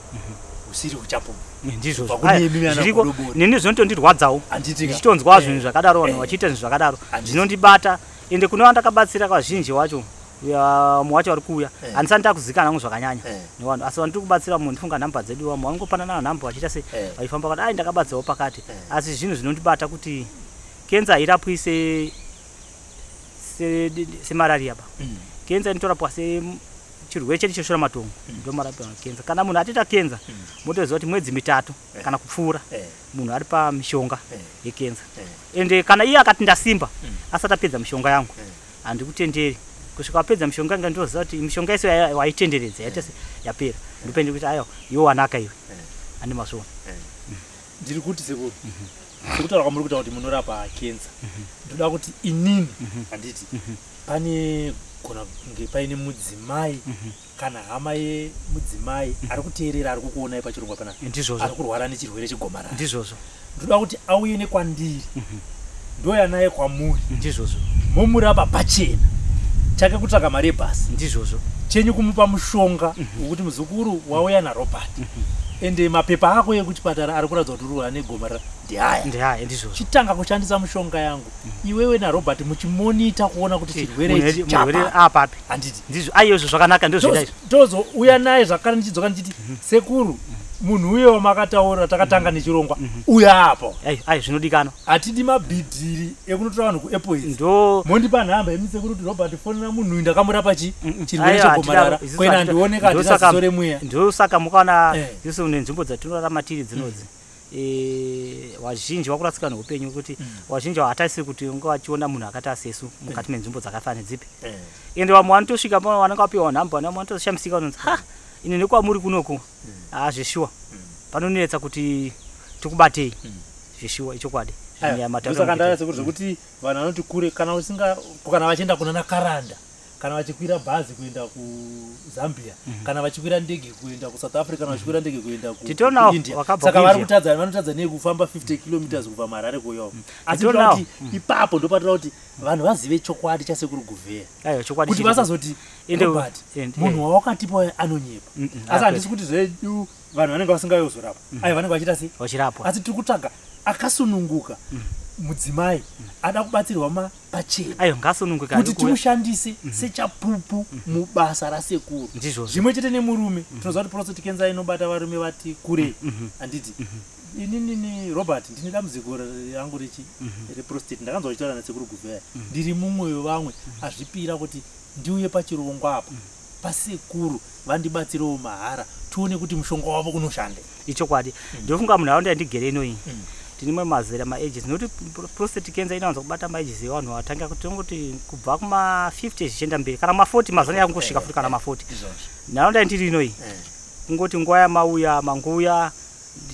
husiri uchapupu. Ndizvozvo. Kubva kune imi ana Zviriko. Godobori. Neni zvinotondirwadzawo Handiti ka? ndichitonzwa zvinhu zvakadaro, vanhu vachiita zvinhu zvakadaro, zvinondibata. Ende kune vandakabatsira kazhinji wacho, vamwe wacho vari kuuya, handisati ndakuzikana hangu zvakanyanya nevanhu, asi vandiri kubatsira munhu, ndifunga nhamba dzedu, vamwe vangopanana nhamba vachiita se vaifamba vakati ai ndakabatsirawo pakati. Asi zvinhu zvinondibata kuti kenza hairapwi semarariya ba. Kenza inotorapwa se chirwere chedu cheshura matongo, ndo marapirwa kenza. Kana munhu atoita kenza, motoziva kuti mwedzi 3 kana kupfuura munhu ari pamishonga yekenza. Ende kana iye akati ndasimba asati apedza mishonga yangu, handikutenderi kusvika wapedza mishonga yangu. Ndoziva kuti mishonga yese waitenderedza yaita se yapera, ndopende kuti aiwa, iwe wanaka iwe, andi mazviona. Ndiri kuti sekuru, sekutaura kwamuri kuita kuti munorapa kenza, ndoda kuti inini, handiti pane gona kunge paine mudzimai kana hama yemudzimai ari kuteerera, ari kukuonai pachirongwa panapa, Ndizvozvo. ari kurwara nechirwere chegomarara. Ndizvozvo. Ndoda kuti auye nekwandiri, ndoya naye kwamuri, Ndizvozvo. momurapa pachena. Chake kutsvaga mari yebhasi, Ndizvozvo. chenyu kumupa mushonga wekuti muzukuru wauya naRobert, ende mapepa ako ekuchipatara ari kuratidza kuti uri kurwara negomarara ndeaya. Ndihaya, ndizvozvo. Chitanga kushandisa mushonga yangu iwewe naRobert, muchimonita kuona kuti chirwere ichi Murwere chapa. apapi. Handiti? Ndizvo, aiyozvo zvakanaka, ndozvida izvo. Tozouya naye zvakare, ndichidzoka ndichiti sekuru, munhu uye wamakataura takatanga nechirongwa uya apo. Ai ai, zvinodikanwa. Hatidi mabhidhiri ekunotora vanhu kuApple. Ndo Mondipa nhamba imi sekuru kuti Robert, fonera munhu uyu, ndakamurapa chi chirwere Aiwa, chegomarara. isusu Kwena handioneka, handina ziso remweya. Ndosaka mukaona isu nenzvimbo dzatinorarama tiri dzinodzi, vazhinji vakurasika neupenyu, kuti vazhinji havatarisiri kuti unge vachiona munhu akaita sesu mukati menzvimbo dzakafanana nedzipi. Ende vamwe vanotosvika pano, vanenge vapiwa nhamba, vamwe vanotoshamisika, vanonzi ha, ine nekwamuri kunoku, ha, zveshuwa panonetsa kuti tikubatei. Zveshuwa, ichokwadi. Nyaya matauriro Ndosaka ndaya mukuita. sekuru, zvekuti vanhu vanoti kure, kana usinga, kana vachienda kunana Karanda, kana vachikwira bhazi kuenda kuZambia, kana vachikwira ndege kuenda kuSouth Africa, kana vachikwira ndege kuenda Titonawo kuIndia, wakabva saka vari kuIndia. kutadza, vanotadza nei kufamba 50 kilometers kubva muHarare kuuyawo? Asi Titonawo. ndoda kuti ipapo ndopatoda kuti vanhu vazive chokwadi chasekuru Guvheya, Aiwa, chokwadi kuti chiripo. vasazoti Robert, munhu wawakatipa uyu anonyepa. Asi handisi kuti zvedu vanhu vanenge vasingayozorapwa, ai, vanenge vachiita sei? Vachirapwa. Asi tiri kutsvaga akasununguka, mudzimai ada kubatsirwa pachena, Aiwa, ngasununguke kuti ari kuuya. timushandise sechapupu mubasa rasekuru. Ndizvozvo. Zvimwe chete nemurume, tinoziva kuti prostate cancer inobata varume vati kurei, handiti? Ininini Robert ndine dambudziko rangu rechi reprostate, ndakanzwa uchitaura nasekuru Guvheya. Ndiri mumwe wevamwe azvipira kuti ndiuye pachirongwa apa pasekuru, vandibatsirewo mahara, tione kuti mushonga wavo unoshande. Ichokwadi. Ndofunga munharaunda yandigere inoyi tine mamwe mazera, maages, nokuti prostate cancer inowanza kubata maages evanhu vatanga tongoti kubva kuma50 zvichienda mberi, kana ma40, mazana yakungosvika futi kana ma40. Nharaunda yandiri inoyi, kungoti nguva yamauya manguya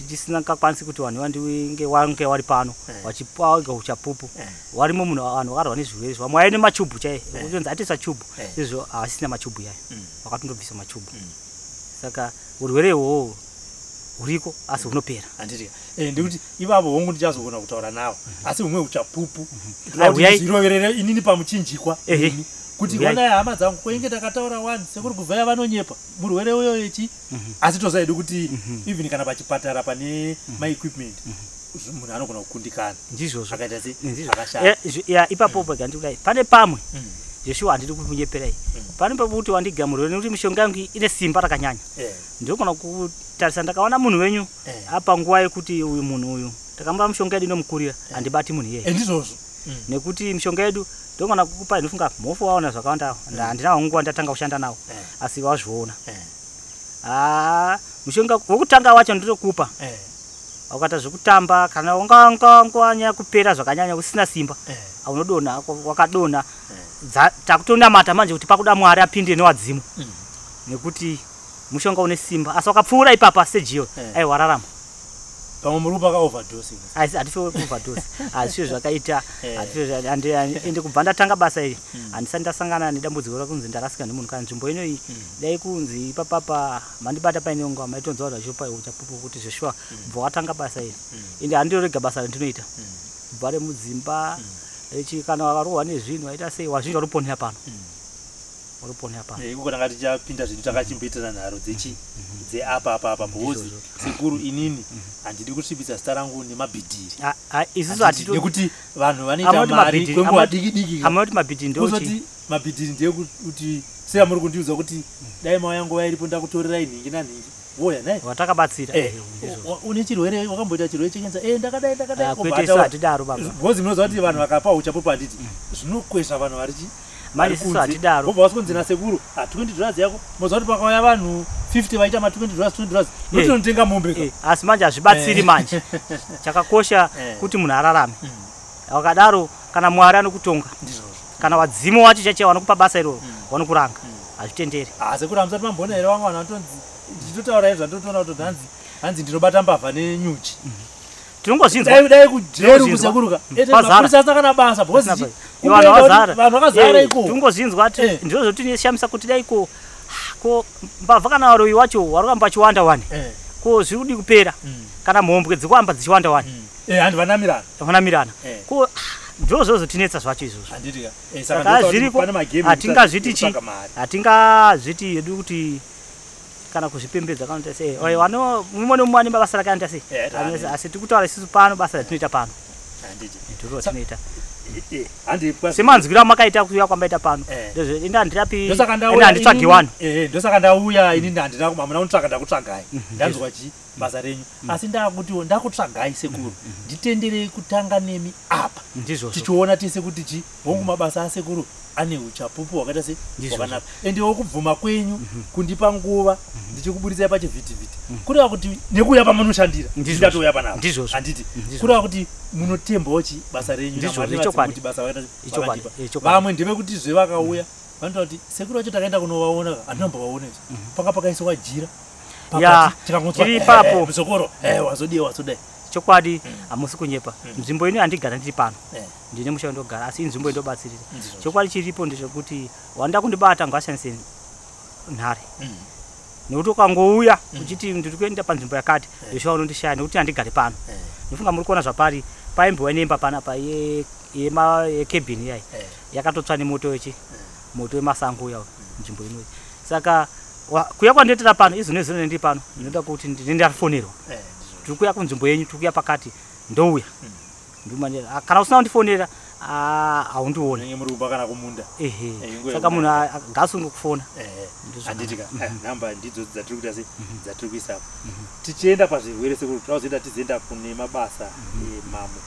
tisingakwanisi kuti vanhu vandinge wange vari pano vachipaga uchapupu. Varimo munhu, vanhu vakarwa nezvirwere izvo, vamwe vaine machubhu chaiye, kutonzi atoisa chubhu, izvo havasisina machubhu yayo, vakatondobvisa machubhu. Saka urwere ihwohwo huriko, asi hunopera. Handiti? Ndikuti ivavo hongu ndichazogona kutaura navo, asi humwe uchapupu Ai, huyai. zviroverere inini pamuchinjikwa ini, kuti Huyai. onai hama dzangu, kweinge takataura wani sekuri Kuvhaya vanonyepa, murwere uyo yechi. Asi toziva kuti even kana pachipatara pane maequipment, munhu anogona kukundikana. Ndizvozvo. Akaita se Ndizvo. akashata. Ya, ipapo pega ndikudai, pane pamwe zveshuwa, handidi kunyeperai, pane pekuti wandiga murwere, nekuti mishonga yangu ine simba rakanyanya. Ndinogona kutarisa, ndakaona munhu wenyu apa nguva yekuti uyu munhu uyu takamupa mishonga yedu inomukurira, handibati munhu iyeye. Ndizvozvo. Nekuti mishonga yedu ndogona kukupa, ndinofunga mhofu waona zvakawanda, handina nguva ndatanga kushanda nawo, asi wazviona. Mushonga wokutanga wacho ndinokupa. Wakaita zvekutamba kana ungangwanya kupera zvakanyanya usina simba. Unodonha, wakadonha. Takutonamata manje kuti pakuda Mwari apinde newadzimu. Nekuti mushonga une simba, asi wakapfuura ipapa stage iyo, aiwa wararama. Pamwe muri kupaka overdose. Asi hatifi overdose. Hazvisho zvakaita, hatisho ende kubva ndatanga basa iri handisati ndasangana nedambudziko rakunzi ndarasika nemunhu kana nzvimbo inoyi. Dai kunzi ipapapa mandibata paine nguva maitonzwa vanhu vachipa uchapupu kuti zveshuwa kubva watanga basa iri. Ende handirorega basa randinoita. Kubva remudzimba kana wakarohwa nezvinhu waita sei, wazhinji waruponera pano. Waruponera pano. Iko tanga tichapinda zvinhu takachimboitana nharo dzechi dzeapa apa apa because sekuru inini handidi kusvibisa zita rangu nemabhidhiri. Isusu hatito nekuti vanhu vanoita mari kwenguva diki diki. Amunoti mabhidhiri ndochi mabhidhiri ndeyekuti sei muri kundiudza kuti dai mauya nguva iripo ndakutorerai nhingi nanhingi. Voya naye watakabatsira. Une chirwere, wakamboita chirwere chekenza. Ndakadai ndakadai. Kwete isu hatidaro baba. Because munoziva kuti vanhu vakapa uchapupu handiti zvinokwesha vanhu varichi manje isu hatidaro. Vobva vasikunzi nasekuru $20 yako. Moziva kuti pakauya vanhu 50 vaita ma $20 $20 ndotonotenga mombe. Asi manje hazvibatsiri manje. Chakakosha kuti munhu ararame. Wakadaro kana Mwari anokutonga. Kana wadzimu wacho chacho vanokupa basa iroro vanokuranga. Hazvitenderi. Sekuru hamusati mamboona here vamwe vanhu vanotonzi ndichitotaura izvo zvandotoona kuti hanzi ndinobata mbavha nenyuchi. Tinongozvinzwa. Dai kujeri kusekuruka. Mapurisa asina kana basa because vanhu vakazara iko. Tinongozvinzwa ndizvo zvotinoshamisa kuti dai ko mbavha kana varoyi wacho vari kuramba vachiwanda wani. Ko zviri kudi kupera. Kana mhombwe dzikuamba dzichiwanda wani. Handi vanamirana. Vanamirana. Ko ndizvo zvozotinetsa zvacho izvozvo. Handiti ka. Saka zviriko hatingazviti chi hatingazviti hedu kuti kana kuzvipembedza kana kuti sei. Vano mumwe nemumwe ane basa rake anoita sei. Asi tikutaura isusu pano basa ratinoita pano. Handiti. Ndiro ratinoita. Handi semanzwiro amakaita kuuya kwambaita pano. Ndozvo ende handirapi ende handitsvagi wani. Ndosaka ndauya inini handina hamuna kunditsvaga ndakutsvagai. Ndanzwa chi basa renyu. Asi ndakutiwo ndakutsvagai sekuru. Nditenderei kutanga nemi apa. Ndizvozvo. Tichiona tese kuti chi hongu mabasa asekuru ane uchapupu hwakaita se hwakanaka. Endewo kubvuma kwenyu kundipa nguva ndichikuburitsai pachivhitivhiti. Kureva kuti nekuuya pamunoshandira ndindatouya panapa. Handiti. Kureva kuti munotembawo chi basa renyu ndizvozvo kuti basa vakaita vamwe ndevekuti zve vakauya vanotaura kuti sekuru vacho takaenda kunovaona handina kumbovaona izvo. Panga pakaiswa jira. Tiri ipapo. Muzokoro wazodii wazodai. Chokwadi hamusi kunyepa. Nzvimbo ino handigara ndiri pano. Ndine musha wandogara asi inzvimbo indobatsirira. Chokwadi chiripo ndechekuti wanda kundibata ngashandise nhare. Nekuti ukangouya uchiti ndiri kuenda panzvimbo yakati, ndosvika unondishaya nekuti handigari pano. Ndofunga muri kuona zvapari paimbiwa nemba panapa yekebhini iyai yakatotsva nemoto wechi moto wemasango uya nzvimbo inoyi. Saka kuya kwandinoitira pano izvo nezuro ndiri pano ndinoda kuti ndinenge ndafonerwa. Tiri kuuya kunzvimbo yenyu, tiri kuuya pakati, ndouya. Kana usina kundifonera haundioni. Muri kumba kana kumunda. Saka munhu ngaasunge kufona. Handiti ka nhamba ndidzo dzatiri kuita sei dzatiri kuisa apa. Tichienda pazvirwere sekuru tinozoenda tizoenda kune mabasa mamwe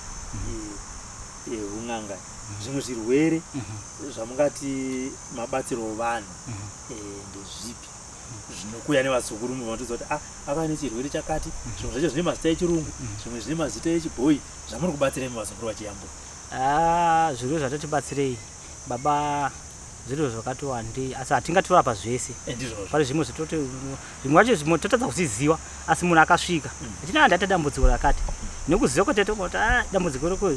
eun'anga. Zvimwe zvirwere zvamungati mabatsiro vanhu ndezvipi zvinokuya nevazukuru muvanotoziva kuti aka nechirwere chakati, zvimwe zvacho zvine mazita echirungu, zvimwe zvine mazita echibhoyi, zvamuri kubatsira imi vazukuru vachiyambuka. Zvirwere zvatotibatsirei baba zviro zvakati wandei, asi hatingatorapa zvese. Pane zvimwe zvitoti zvimwe zvacho zvimwe totadza kuzviziva, asi munhu akasvika achiti ndaita dambudziko rakati, nekuziva kwete tongoti dambudziko rako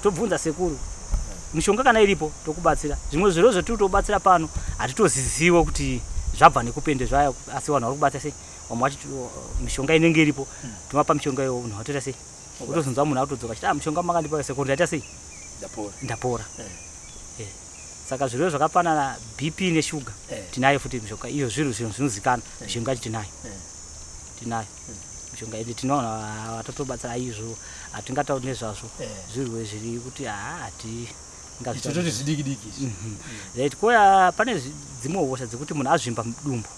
tobvunza sekuru mishonga kana iripo tokubatsira. Zvimwe zviro zvatiri kutobatsira pano hatitoziziwe kuti zvabva nekupende zvayo, asi vanhu vari kubatsira sei. Vamwe vacho mishonga inenge iripo tinovapa mishonga iyoyo, munhu atoita sei, utozonzwa munhu atodzoka achiti mishonga makandipa sekuru ndaita sei, ndapora. Saka zvirwere zvakafanana BP neshuga tinayo futi mishonga iyo, zviro zvinozikanwa mishonga yacho tinayo. Tinayo mishonga ende tinoona vatotobatsira izvo, hatingatauri nezvazvo. Zvirwere zviri kuti hatingazvitoti zvidiki diki. Right, koya pane dzimwe hosha dzekuti munhu azvimba dumbu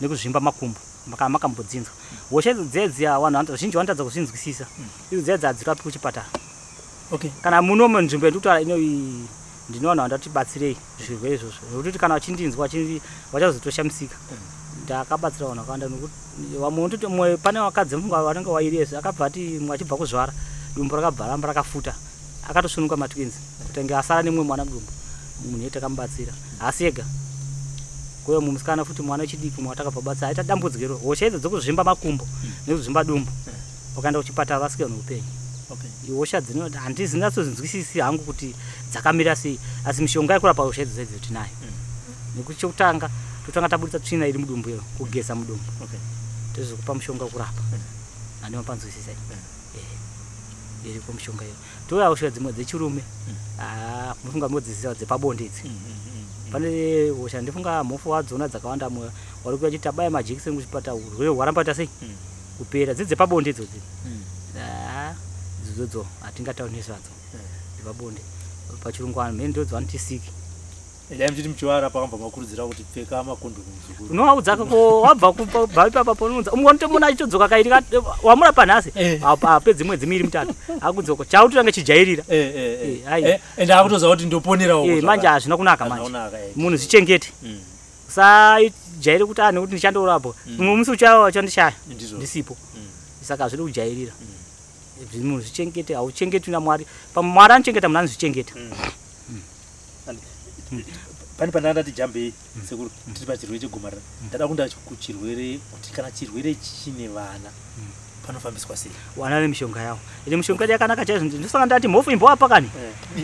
nekuzvimba makumbo kana makambodzinzwa. Hosha idzo dzedziya vanhu vazhinji vanotadza kuzvinzwisisa. Idzo dzedziya hadzirapi kuchipatara. Kana muno munzvimbo yandikutaura inoyi ndinoona vandatibatsirei zvirwere izvozvo, nekuti kana vachindinzwa vachazotoshamisika. Ndakabatsira vanhu vakawanda nokuti vamwe unototi mwe pane vakadzi mfunga vanenge wairiyesi akabva ati mwe achibva kuzvara dumbu rakabva ramba rakafuta akatosununga matwins kuti ange asara nemumwe mwana mudumbu. Munhu iye takamubatsira haasi ega. Kuuya mumwe musikana futi mwana wechidiki mwe watakabva batsira aita dambudziko iro hosha idzo dzekuzvimba makumbo nekuzvimba dumbu wakaenda kuchipatara vasike neupenyu. Ihosha dzino handizinatsozinzwisisi hangu kuti dzakamira sei asi mishonga yekurapa hosha idzo dzaidzo tinayo. Nekuti chekutanga totanga taburitsa tsvina iri mudumbu iyo kugeza mudumbu. Tozokupa mushonga wekurapa. Handima panzwisisa. Iriko mishonga iyo. Touya hosha dzimwe dzechirume. Mufunga modziziva dzepabonde idzi. Pane hosha ndifunga mhofu wadzona dzakawanda mwe wari kuya chiti tabaya majekiseni kuchipatara urwere hwaramba kuita sei? Kupera. Dzidzi dzepabonde idzodzi. Idzodzo hatingatauri nezvadzo. Dzepabonde. Pachirungu vanhu mhene ndodzo vanoti siki. Dai muchiti muchiwara pakabva makurudzira kuti pfeka makondomu muzukuru. Unovaudza ko wabva kubva ipapa ponounza. Umwe unotomona achitodzoka kairi wamurapa nhasi. Apedzi mwedzi miiri mitatu. Akudzoka. Chautotange chijairira. Ende akutoziva kuti ndoponerawo. Manje hazvina kunaka manje. Munhu zvichengete. Usajaire kuti nekuti ndichandorapwa. Umwe musi uchandishaya. Ndisipo. Saka hazvidi kujairira. Munhu zvichengete, hauchengetwi naMwari. Pamwe Mwari anochengeta munhu anozvichengeta. Pane pandanga ndati jambei sekuru tiri pachirwere chegomarara. Ndada kuenda kuchirwere kuti kana chirwere chine vana panofambiswa sei? Vana nemishonga yavo. Ende mishonga yedu yakanaka chaizvo. Ndosaka ndati mhofu imbowapa kani.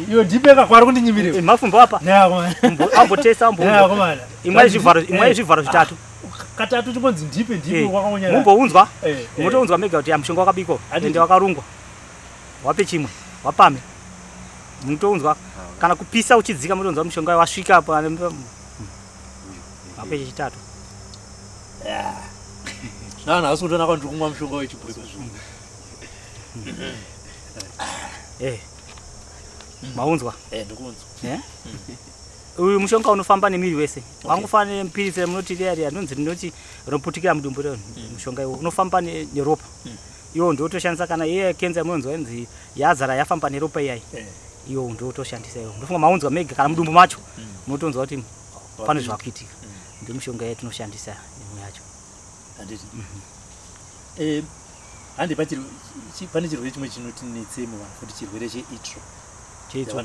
Iyo ndipeka kwari kundinyimirira. Mhofu imbowapa. Ambotesta ambounzwa. Imwe zvivharo zvitatu. Katatu chingonzi ndipe wakangonyara. Mumbounzwa. Mutounzwa mega kuti mushonga wakabikwa ende wakarungwa. Wape chimwe, wapame. Mutounzwa kana kupisa uchidzika mutounzwa mushonga wasvika apa ape chitatu. Zvana hausi kutoona kwandiri kumwa mushonga wechibhoyi. Maunzwa? Ndikuunzwa. Uyu mushonga unofamba nemiri wese. Wangofanana nepiritsi ramunoti riya riya rinonzi rinoti rinoputikira mudumbu rero. Mushonga iwo unofamba neropa. Iwo ndotoshandisa kana iye kenza munonzwa inzi yazara yafamba neropa iyai. Iwo ndotoshandisa iwo. Ndofunga maunzwa mega kana mudumbu macho. Munotonzwa kuti pane zvakuitika. Ndiyo mishonga yatinoshandisa imwe yacho. Handiti. Handi pane chirwere chimwe chinotinetse muvanhu futi chirwere cheitsvo. Cheitsvo.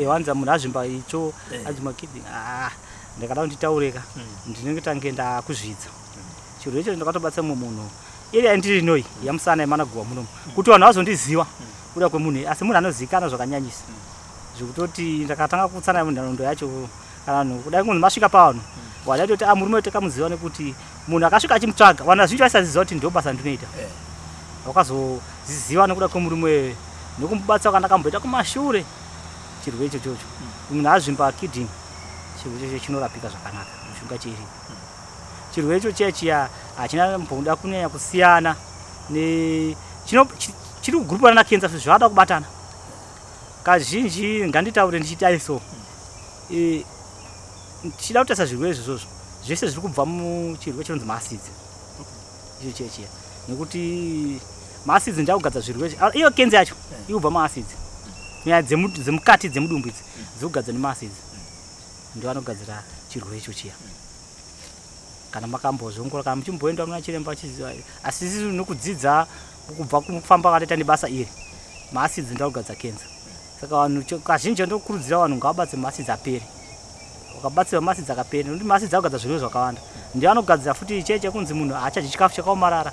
Wanza munhu azvimba itsvo, azvimba kidney. Ndakada kuti nditaureka. Ndinenge tange ndakuzvidza. Chirwere icho ndakatobatsa mumwe munhu. Iri yandiri inoi yamusana yemanaguwa munomu. Kuti vanhu vazondiziva kuda kwemunhu asi munhu anozivikanwa zvakanyanyisa. Zvekutoti ndakatanga kutsana munharaunda yacho kana vanhu kudai kunzi masvika pavanhu. Wadaitoti murume takamuziva nekuti munhu akasvika achimutsvaga vanhu vazhinji vaisaziva kuti ndo basa ndinoita. Wakazoziva nekuda kwemurume nekumubatsira kwandakamboita kumashure chirwere icho chocho. Munhu azvimba kidney chirwere icho chinorapika zvakanaka mushonga chiri. Chirwere icho chiya chiya hachina mboda kunyanya kusiyana ne chiri kugurupana na cancer zvada kubatana. Kazhinji nganditaure ndichiti so. Tichida kutarisa zvirwere izvozvo zvese zviri kubva muchirwere chinonzi maacids. Icho chiya chiya. Nekuti maacids ndakugadzira zvirwere. Iyo cancer yacho ikubva maacids. Nyaya dzemukati dzemudumbu idzi dzikugadzira nemaacids. Ndiwo anogadzira chirwere icho chiya. Kana makambozviongorora kana muchimboenda muna chiremba achiziva asi isusu nokudzidza kubva kufamba kwataita nebasa iri maacids ndakugadzira cancer. Saka vanhu kazhinji ndokurudzira vanhu ngavabatse maacids apere. Wakabatsirwa maacids akapera nekuti maacids akugadzira zvirwere zvakawanda. Ndiwo anogadzira futi chee chekunzi munhu haachadyi chikafu chakaomarara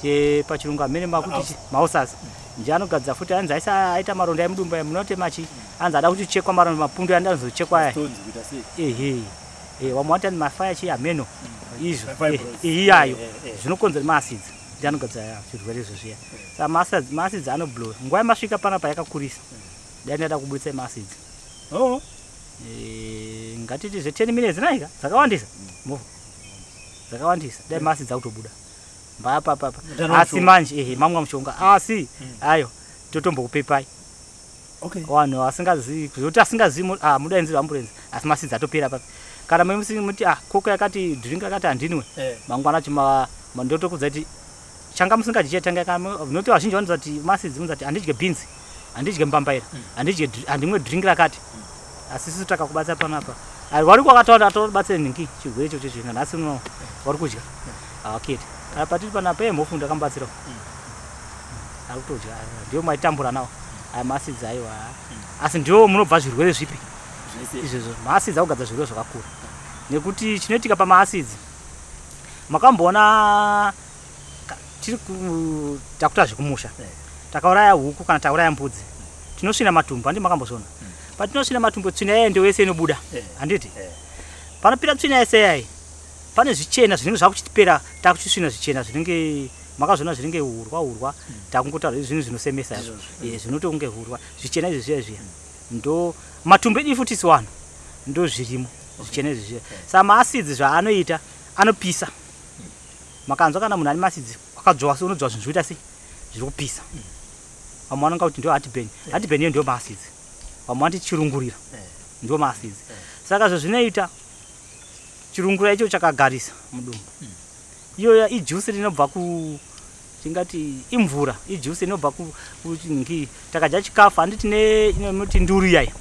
chepachirungu amene makuti mausasa. Ndiye anogadzira futi anzi aita maronda emudumbu aya munoti machi anzi ada kuti chekwa maronda mapundu aya anozochekwa aya. Ehe. Vamwe vanoti anzi mafaya chi ameno izvo iyayo zvinokonzera maacids. Ndiye anogadzira zvirwere izvo zviya. Saka maacids anoblowa. Nguva yamasvika panapa yakakurisa. Dai ndada kuburitsa maacids. Ngatiti zve 10 minutes naika dzakawandisa. Dzakawandisa. Dai maacids akutobuda. Mbapa. Asi manje mamwe mushonga. Asi ayo totombokupepai. Vanhu vasingazivi kuti asingazivi mudainzira ambulenzi asi maacids atopera papi. Kana muti koko yakati drink yakati handinwe. Mangwana acho ndotokudza kuti changa musingadyi chetanga kana noti vazhinji vanoziva kuti maacids munozati handidye beans, handidye mbambaira, handidye handimwe drink rakati. Asi isusu takakubatsa panapa Vari kwakataura atobatsire nhingi chirwere ichocho chinga nhasi uno vari kudya havaketi. Kana patiri panapa emhofu ndakamubatsirawo ari kutodya, ndiyo maitambura nawo aya maasidzi aiwa. Asi ndiwo munobva zvirwere zvipi izvozvo? Maasidzi akugadzira zvirwere zvakakura, nekuti chinoitika pamaasidzi makamboona tiri takuta zvekumusha, takauraya huku kana tauraya mbudzi, tinosvina matumbu, handiti makambozviona? Patinosvina matumbu, tsvina yayo ndiyo yese inobuda, handiti? Panopira tsvina yese yayi pane zvichena zvinenge zvakuchitipera, takuchisvina zvichena zvinenge makazviona zvinenge hurwa hurwa, takungotaura zvinhu zvinosemesa zvinotokunge hurwa zvichena izvi zviya zviya, ndo matumbu edu futi siwano ndo zvirimo zvichena izvi zviya. Saka maasidzi zvaanoita anopisa. Makanzwa kana munhu ane maasidzi akadzvova, unodzva zvinhu zvikuita sei, zviri kupisa. Vamwe vanonga kuti ndo heartburn, heartburn iyo ndo maasidzi. Vamwe vanoti chirungurira, ndo maasidzi. Saka zvezvinoita chirungurira icho chakagarisa mudumbu, iyoyo ijuice rinobva ku tingati imvura, ijuice inobva kungi takadya chikafu, handiti inoti nduru yayo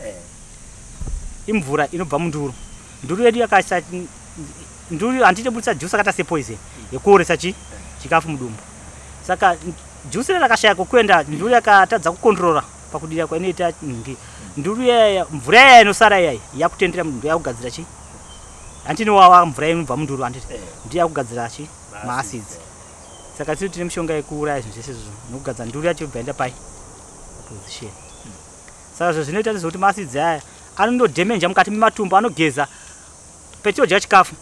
imvura inobva munduru. Nduru yedu yakaisa nduru, handiti budisa juice akaita sepoison yekuoresa chikafu mudumbu. Saka juice rakashaya kokuenda, nduru yakatadza kukontrora pakudira kwainoita nhingi nduru yaya, mvura yaya inosara yaya yakutendera mudumbu, yakugadzira chi handiti inowawa mvura inobva munduru, handiti ndiyo yakugadzira chi maasidzi. Saka tiri tine mishonga yekuuraya zvinhu zvese izvozvo nokugadzira nduru yacho ibva yaenda pai position. Saka zvezvinoita ndezvekuti maasidzi aya anondodhemenja mukati mematumbu, anogeza petodya chikafu.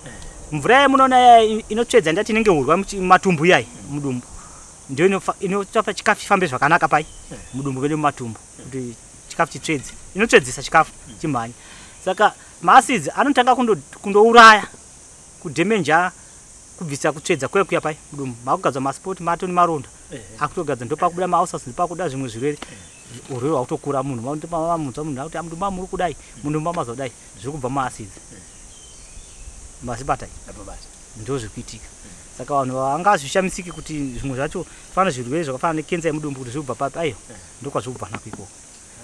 Mvura yayo munoona yaya inotsvedza, ndati inenge hurwa mumatumbu iyai mudumbu, ndiyo inotsvapa chikafu chifambe zvakanaka pai mudumbu medu mumatumbu, kuti chikafu chitsvedze, inotsvedzesa chikafu chimhanye. Saka maasidzi anotanga kundouraya, kudhemenja, kubvisa kutsvedza kuya kuya pai mudumbu, makugadzwa masipoti mato nemaronda akutogadzwa, ndopakubuda maulcers, ndopakubuda zvimwe zvirwere, urwere hwakutokura. Munhu mamunzwa munhu akuti mudumbu muri kudai, mudumbu maza kudai, zviri kubva maasidzi masibatai, ndo zviri kuitika. Saka vanhu vangazvishamisiki kuti zvimwe zvacho fana zvirwere zvakafanana nekenza yemudumbu kuti zviri kubva papi, aiwa ndokwazviri kubva nako ikoko.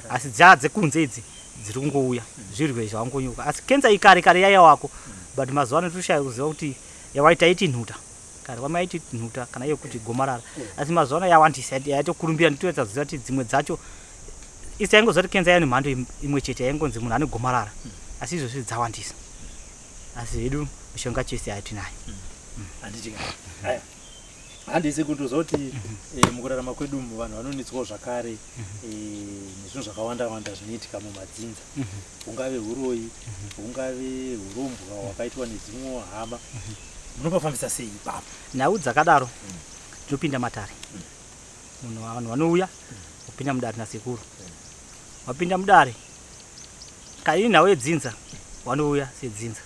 Asi dzaa dzekunze idzi dziri kungouya zvirwere zvavangonyuka. Asi kenza iyi kare kare yaiya wako, but mazuva ano toshaya kuziva kuti yawaita iti nhuta kare wamaiti nhuta kana iyo kuti gomarara, asi mazuva ano yawandisa, yaitokurumbira, nditoedza kuziva kuti dzimwe dzacho isi taingoziva kuti kenza yaine mhando imwe chete yaingonzi munhu ane gomarara, asi izvozvi dzawandisa. Asi hedu mishonga chese yatinayo. Handiti handisi kutoziva kuti mukurarama kwedu vanhu vanonetswawo zvakare nezvinhu zvakawanda wanda zvinoitika mumadzinza, hungave uroyi, hungave urombwa hwakaitwa nedzimwewo hama. Munopafambisa sei ipapo? Nhau dzakadaro tinopinda matare. Munhu vanhu vanouya kupinda mudare nasekuru, wapinda mudare kaini nhau yedzinza vanouya sedzinza,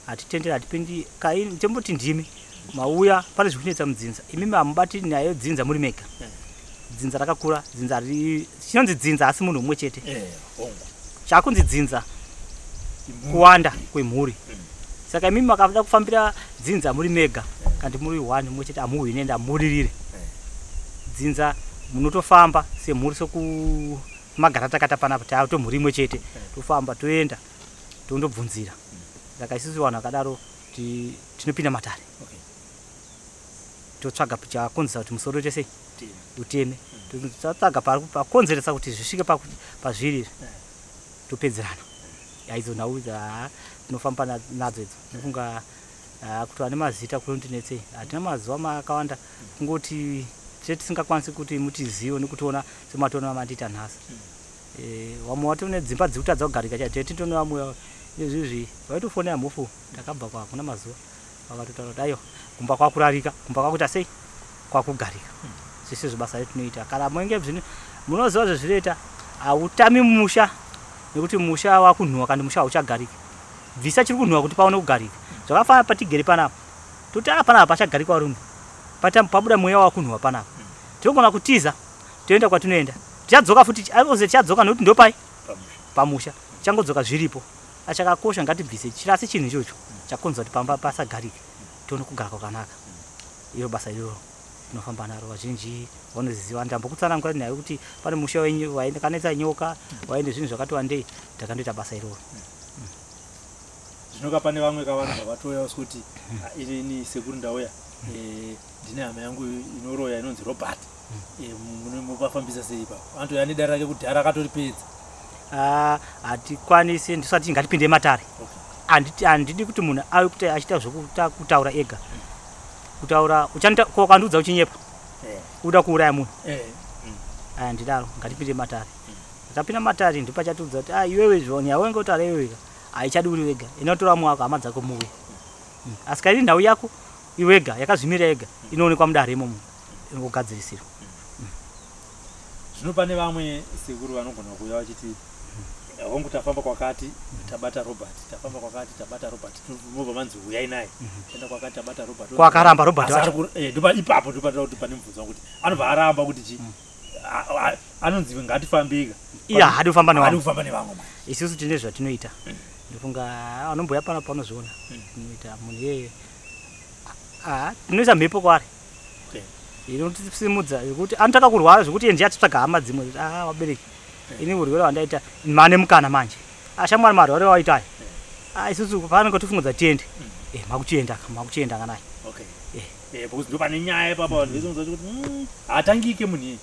hatitenderi, hatipindi kaini. Tomboti ndimi mauya, pane zviri kunetsa mudzinza, imimi hamubati nyaya yedzinza muri mega. Dzinza rakakura, dzinza chinonzi dzinza asi munhu mumwe chete, chakunzi dzinza kuwanda kwemhuri. Saka imimi makada kufambira dzinza muri mega, kandi muri one mumwe chete, hamuhwine ende hamubudirire dzinza. Munotofamba semhuri, sekumagara takata panapa tatomhuri imwe chete, tofamba toenda tondobvunzira. Saka isusu vanhu vakadaro tinopinda matare, totsvaga chakonzesa kuti musoro uite sei, uteme, totsvaga pakonzeresa kuti zvisvike pazviri izvi, topedzerana. Aidzo nhau tinofamba nadzo idzo. Nokunga kuti vane mazita kunondinetsei, hatina mazuva akawanda, kungoti tise tisingakwanisi kuti mutizive nekutiona semationa mandiita nhasi. Vamwe vatone dzimba dziri kutadza kugarika chaite, titone vamwe izvizvi vaitofonera mhofu takabva kwa kuna mazuva, vakatotaura kuti aiwa, kumba kwakurarika, kumba kwakuita sei, kwakugarika. Zvese zvebasa retinoita kana munenge zvino munoziva zvezvinoita, hautami musha nekuti musha wakunhuhwa kana musha hauchagariki. Bvisa chiri kunhuhwa kuti paone kugarika. Zvakafanana patigere panapa, toti a panapa pachagarika varume, pabuda mweya wakunhuhwa panapa, tinogona kutiza toenda kwatinoenda, tichadzoka futi oze tichadzoka nekuti ndopai pamusha, tichangodzoka zviripo. Achakakosha ngatibvise chirasi chinhu ichocho chakonza kuti pamba pasagarike, tione kugara kwakanaka. Iro basa iroro tinofamba naro, vazhinji vanoziva. Ndambokutsanangura nyaya yekuti pane musha wakanetsa nyoka, waine zvinhu zvakati wandei, takandoita basa iroro. Zvinoka pane vamwe kavanobva vatouya kuti inini sekuru ndauya, ndine hama yangu inoroya inonzi Robert, mupafambisa sei ipapo? Anotouya nedare rake kudhara akatoripedza. Hatikwanisi, ndisati ngatipinde matare. Handidi kuti munhu ave kuti achiita zvekutaura ega. Kutaura ukandiudza uchinyepa, uda kuuraya munhu. Handidaro, ngatipinde matare. Tapinda matare ndopachatiudza kuti iwewe nyaya wange utaura iwewe haichadi uri wega, inotora mwako hama dzako muwe. Asi kana iri nhau yako iwega yakazvimira yega inoonekwa mudare imomo inogadzirisirwa. Zvino pane vamwe sekuru vanogona kuuya vachiti hongu tafamba kwakati tabata Robert, tafamba kwakati tabata Robert, mobva manzi uyai naye, enda kwakati tabata Robert. Kwakaramba Robert wacho. Ndopa ipapo ndopatoda kuti pane mubvunzo wangu kuti anobva aramba kuti chi anonzi ngatifambika. Iye haadi kufamba nevamwe. Haadi kufamba nevamwe. Isusu tine zvatinoita. Ndofunga anomboya pano panozviona. Tinoita munhu iyeye. Tinoisa mhepo kwaari. Inotisimudza zvekuti anotaka kurwara zvekuti iye ndiye atitsvaga hama dzimwe kuti vabereki ini urwere hwandaita mane mukana manje. Ashamwari marwere waita aya. Isusu panenge tifungudza tiende. Makuchienda makuchienda kanaye. Because ndopane nyaya ipapa vanhu vese vanoziva kuti hatangike munhu iyeye.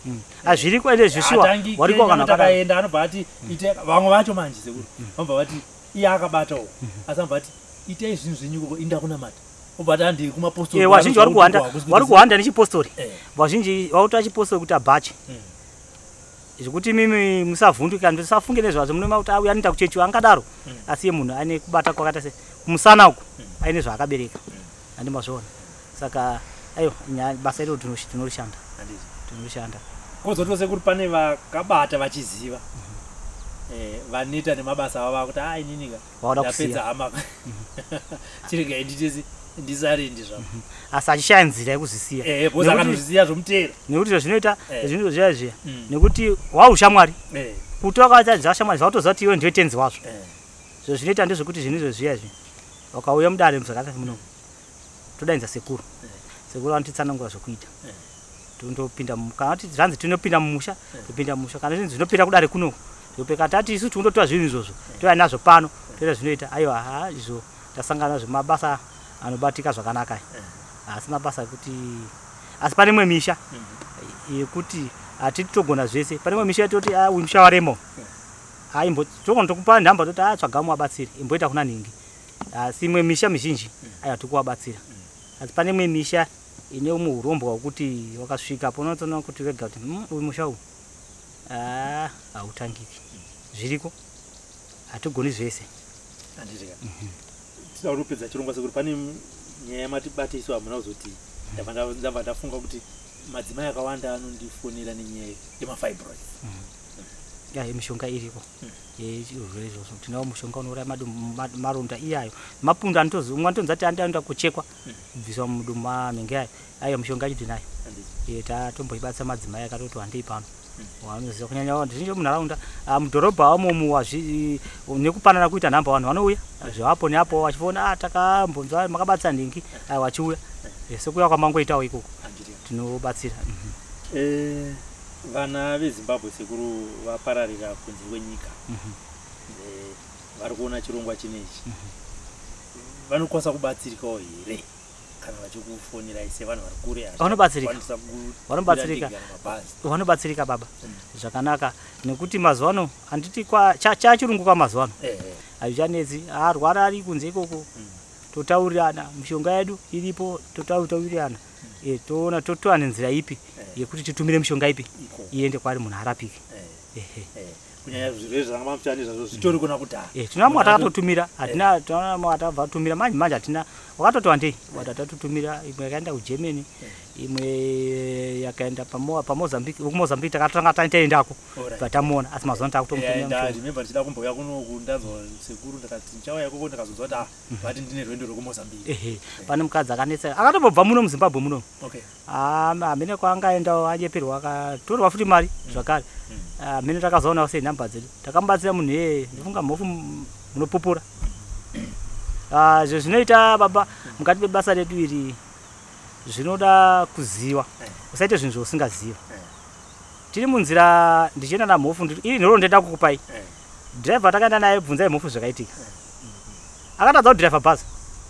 Hazviriko ende zvishuwa wariko kana takaenda anobva ati ite vamwe vacho manje sekuru vanobva vati iye akabata uko asi anobva ati itai zvinhu zvenyu ikoko inda kunamata. Obva ati handei kumapostori. Vazhinji vari kuhanda nechipostori. Vazhinji vakutora chipostori kuti abhache. Zvekuti mimi musavhunduka musafunge nezvazvo munoma kuti auya anoita kuchechi angadaro. Asi iye munhu ane kubata kwakaita se kumusana uku aine zvaakabereka. Handi mazviona. Saka aiwa basa iro tinorishanda. Tinorishanda. Kozoti sekuru pane vakabata vachiziva. Vaneta nemabasa avo vakuti ininika ndapedza hama. Chiregai nditesi ndisarindi zvavo. Asi achishaya nzira yekuzvisiya. Because akanozvisiya zvomutera. Nekuti zvinoita zvinhu zviya zviya. Nekuti waushamwari. Kuti wakaita zvashamwari zvautoziva kuti iwe ndiwe tenzi wazvo. Zvo zvinoita ndezvekuti zvinhu izvo zviya zviya. Wakauya mudare muzvakati muno. Todainza sekuru. Sekuru vanotitsanangura zvokuita. Tondopinda kana kuti zvanzi tinopinda mumusha, topinda mumusha. Kana zvinzi zvinopinda kudare kuno. Topeka tati isu tinondotora zvinhu izvozvo. Touya nazvo pano, toita zvinoita. Aiwa, izvo tasangana nazvo mabasa anobatika zvakanaka. Asi mabasa ekuti asi pane imwe misha yekuti hatiti togona zvese. Pane imwe misha yatoti uyu musha waremo. Imbo togona tokupa nhamba toti tsvaga muwabatsiri. Imboita kuna nhingi. Asi imwe misha mizhinji aiwa tikuwabatsira. Asi pane imwe misha ine umwe urombwa hwekuti wakasvika ponotoona kuti wega kuti uyu musha uyu hautangiki. Zviriko hatigoni zvese. Handiti. Tinoda kutopedza chirongwa sekuru pane nyaya yamatibatiso hamuna kuzoti ndabva ndafunga kuti madzimai akawanda anondifonera nenyaya yemafibroids. Mishonga iriko yechirwere izvozvo. Tinawo mushonga unouraya maronda iyayo. Mapundu anotozi umwe anotonzi ati anoda kuchekwa kubviswa mudumbu manhenge ayo. Aiwa mishonga yacho tinayo. Tatomboibatsa madzimai akatoti wandei pano. Vanoziva kunyanya vanhu zhinji munharaunda mudhorobha umomu nekupanana kuita nhamba vanhu vanouya zvapo neapo vachiona takambonzwa makabatsa nhingi vachiuya sekuya kwamangoitawo ikoko tinobatsira. Vana veZimbabwe sekuru vapararira kunze kwenyika. Vari kuona chirongwa chinechi. Vanokwanisa kubatsirikawo here kana vachikufonirai sevanhu vari kure? Vanobatsirika. Vanobatsirika baba. Zvakanaka nekuti mazuva ano handiti chachirungu kwamazuva ano. Hazvichanetsi arwara ari kunze ikoko. Totaurirana mishonga yedu iripo totaurirana. Toona totowana nzira ipi yekuti titumire mishonga ipi iende kwaari munhu arapike. Kunyanya zvirwere zvanga mamuchani zvazvo zvitori kuna kudhara. Tina mwe takatotumira hatina tinaona mwe atabva tumira manje manje hatina wakatoti wandei watatotumira imwe yakaenda kuGermany imwe yakaenda paMozambique kuMozambique takatanga taendako patamuona asi mazuva ano takutomutumira mishonga. Remember ndichida kumbouya kunoku ndanzwa sekuru ndakati ndichauya ikoko ndakazonzwa kuti vati ndine rwendo rwekuMozambique. Pane mukadzi akanetsa akatombobva muno muZimbabwe muno. Hamene kwaangaendawo anyeperwa akatorwa futi mari zvakare. Hamene takazoona sei nhamba dzedu. Takamubatsira munhu iyeye ndifunga mhofu munopupura. Izvo zvinoita baba mukati mebasa redu iri zvinoda kuziva. Usaite zvinhu zvausingaziva. Tiri munzira ndichienda namhofu iri nhoroondo ndoda kukupai. Driver takaenda naye bvunzai mhofu zvakaitika. Akatadza kudhiraivha bhazi.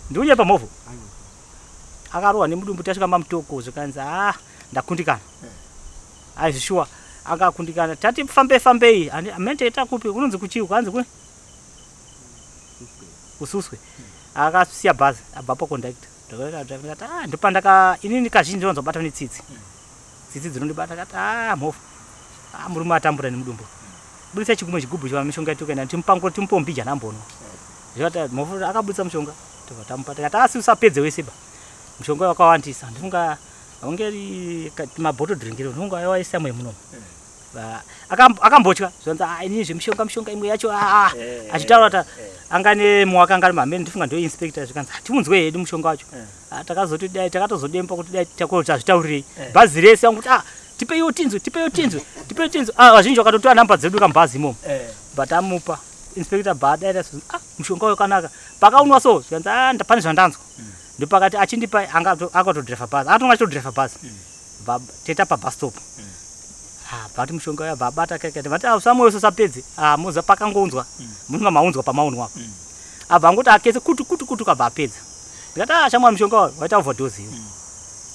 Ndiunye pamovho. Akarohwa nemudumbu tasvika mamutoko zvikanzi ah ndakundikana. Ai zvishuwa akakundikana. Tati fambe fambei. Mente takupi unonzi kuchiu kwanzi kwe? Kususwe. Akasiya bhazi abva pa conductor. Ndakati ah ndopandaka inini kazhinji ndinonzobata netsitsi. Tsitsi dzinondibata kati ah mhofu. Ah murume atambura nemudumbu. Budisa chikumwe chigubhu chava mishonga tokaenda timupango timupe mbijana ambono. Zvakati mhofu akabudisa mushonga tobva tamupa tikati asi usapedze wese ba. Mushonga wakawandisa ndifunga haungeri mabottle drink iro ndifunga waisa mwe muno. Akambotya zvanzi ah inini zvemishonga mishonga imwe yacho ah achitaura kuti angane muwaka angari mamene ndifunga ndio inspector zvikanzi timunzwe hedu mushonga wacho. Takazoti dai takatozodemba kuti dai tazvitaurirei. Bhazi rese vangu kuti ah tipeiwo tinzwe tipeiwo tinzwe tipeiwo tinzwe. Ah vazhinji vakatotora namba dzedu kamubhazi imomo. But amupa inspector bhadaira ah mushonga wakanaka. Pakaunwa so zvikanzi ah pane zvandanzwa. Ndopakati achindipa akatodhiraivha bhazi. Akatonga achitodhiraivha bhazi. Teta pa bus stop. Ah bati mushonga uya babata keke vati ah usamwe usapedze. Ah muza pakangonzwa. Munonga maunzwa pamaunwa. Abva angoti akese kutu kutu kutu kabva apedza. Ndikati ah shamwa mushonga waita overdose iwe.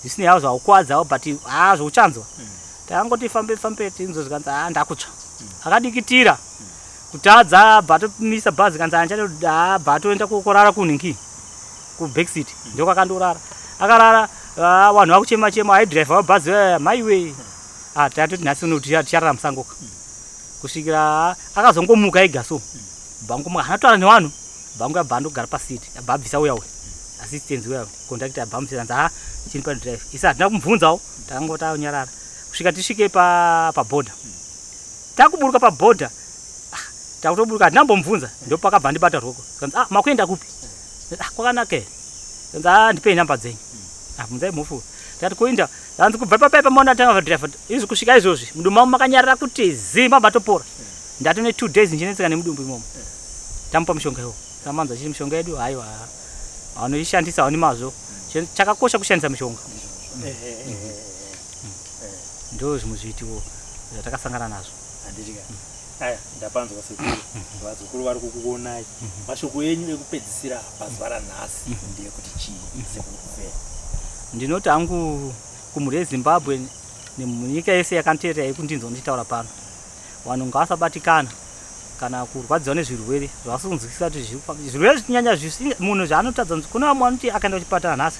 Zvisinei hazvo haukwadzawo but ah zvouchanzwa. Takangoti fambe fambe tinzwe zvikanzi ah ndakutsva. Akadikitira. Kutadza bvatomisa bhazi kanzi anchade ah bvatoenda kurara kunhingi. Ku back seat ndokwakandorara. Akarara vanhu vakuchema chema aidhiraivha bhazi maiwe. Ah tatoti nhasi uno ticharara musango. Kusvikira akazongomuka ega so. Bvangomuka haana kutaura nevanhu. Bvangu abva andogara pasiti abva abvisa uya uya. Assistant uya conductor abva amusiya anzi ah chini pa drive. Isa hatina kumubvunzawo takangoti tanyarara. Kusvika tisvike pa border. Takuburuka pa border. Takutoburuka hatina kumbomubvunza ndopakabva andibata ruoko. Zvikanzi ah makuenda kupi? Ah kwakanaka here? Zvikanzi ah ndipei namba dzenyu. Ah bvunzai mhofu. Ndikati kuinda hanzi kubva papai pamaona tanga driver izvi kusvika izvozvi mudumbu mangu makanyarara kuti zimba matopora. Ndatone 2 days ndichinetseka nemudumbu imomo. Tamupa mushonga iwo. Tamanza chiri mishonga yedu haiwa. Vanoishandisa hauni mazvo. Chakakosha kushandisa mishonga. Ndo zvimwe zviitiko zvatakasangana nazvo. Handiti ka. Aya ndapanzwa sekuru. Vazukuru vari kukuonai. Mashoko enyu ekupedzisira pazuva ranhasi ndeyekuti chii sekuru Kuvheya? Ndinoti hangu kumhuri yeZimbabwe nemunyika yese yakanditeerera yekundinzwa ndichitaura pano. Vanhu ngavasabatikana kana kurwadziwa nezvirwere zvavasikunzwisisa kuti zvirwere zvichinyanya munhu zvaanotadza. Kune vamwe vanoti akaenda kuchipatara nhasi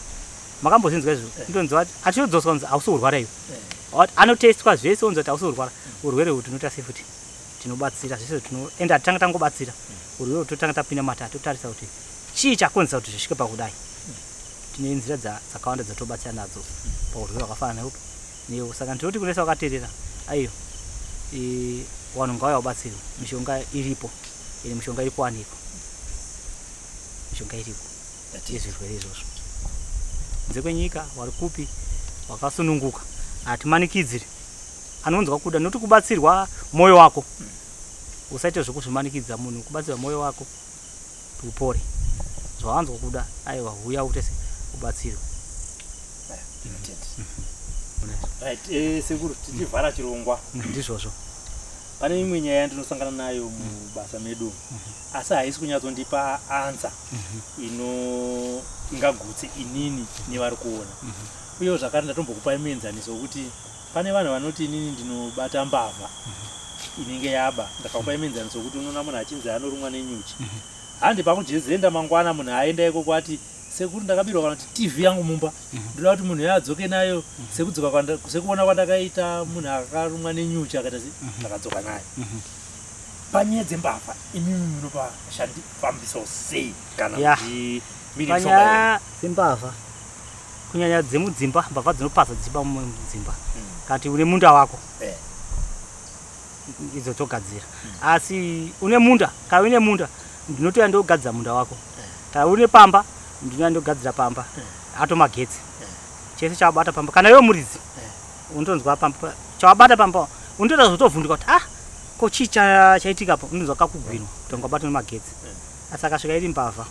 makambozvinzwa izvo ndonzwa achitodzoswa kunzi hausi kurwara iwe. Anotestwa zvese onzi kuti hausi kurwara. Urwere uhu tinoita sei futi? Tinobatsira zvese tinoenda tanga tangobatsira. Urwere uhu totanga tapinda mata totarisa kuti chii chakonzesa kuti zvisvike pakudai. Tine nzira dzakawanda dzatobatsira nadzo paurwere hwakafanana neupi newo. Saka ndinoti kune vakateerera aiyo vanhu ngavauye vabatsirwe. Mishonga iripo ende mishonga iri kuwanikwa. Mishonga iripo yezvirwere izvozvo. Kunze kwenyika vari kupi vakasununguka hatimanikidziri. Anonzwa kuda noti kubatsirwa moyo wako. Usaite zvekuzvimanikidza munhu kubatsirwa moyo wako kuti upore. Zvawanzwa kuda aiwa huya utese ubatsirwe. Right, sekuru tichivhara chirongwa. Ndizvozvo. Pane imwe nyaya yandinosangana nayo mubasa medu asi haisi kunyatsondipa answer ino ingagutse inini nevari kuona. Uyewo zvakare ndatombokupai muenzaniso wekuti pane vanhu vanoti inini ndinobata mbavha inenge yaba. Ndakakupai muenzaniso wekuti unoona munhu achinzi anorumwa nenyuchi. Handi pakujezenda mangwana munhu aenda ikoko ati sekuru ndakabirwa kana kuti TV yangu mumba. Ndoda kuti munhu adzoke nayo sekudzoka sekuona kwandakaita munhu akarumwa nenyuchi akaita se ndakadzoka nayo. Panyaya dzembavha imimi munopafambisawo sei kana kuti panyaya dzembavha kunyanya dzemudzimba mbavha dzinopaza dzichiba mudzimba kana une munda wako idzo togadzira. Asi une munda kana une munda ndinotoya ndogadzira munda wako. Kana une pamba ndinoya ndogadzira pamba ato magetsi. Chese chavabata pamba kana iwe muridzi unotonzwa pamba chavabata pamba unotoita zvotovhunduka kuti ah ko chii chaitika apa unonzwa kakugwinwa kuti wangabata nemagetsi. Asi akasvika iri mbavha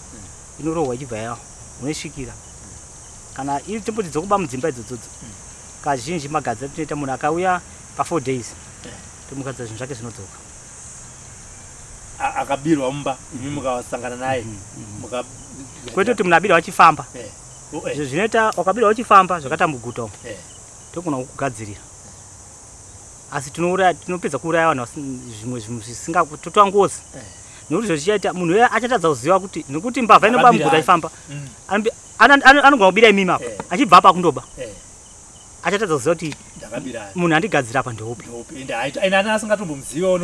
inorohwa ichibva yawa unoisvikira. Kana iri tomboti dzokuba mudzimba idzodzodzo kazhinji magadzira tinoita munhu akauya pa 4 days tomugadzira zvinhu zvake zvinodzoka. Akabirwa mumba, imi mukasangana naye kwete kuti munhu abirwa achifamba. Izvo zvinoita wakabirwa uchifamba zvakaita muguta umu, togona kukugadzirira, asi tinopedza kuuraya vanhu zvimwe zvinhu zvisinga totoa ngozi, nekuti zvezvichaita munhu uya achatadza kuziva kuti, nekuti mbavha inoba muguta achifamba, anogona kubira imimi apa achibva apa kundoba, achatadza kuziva kuti munhu andigadzira apa ndeupi,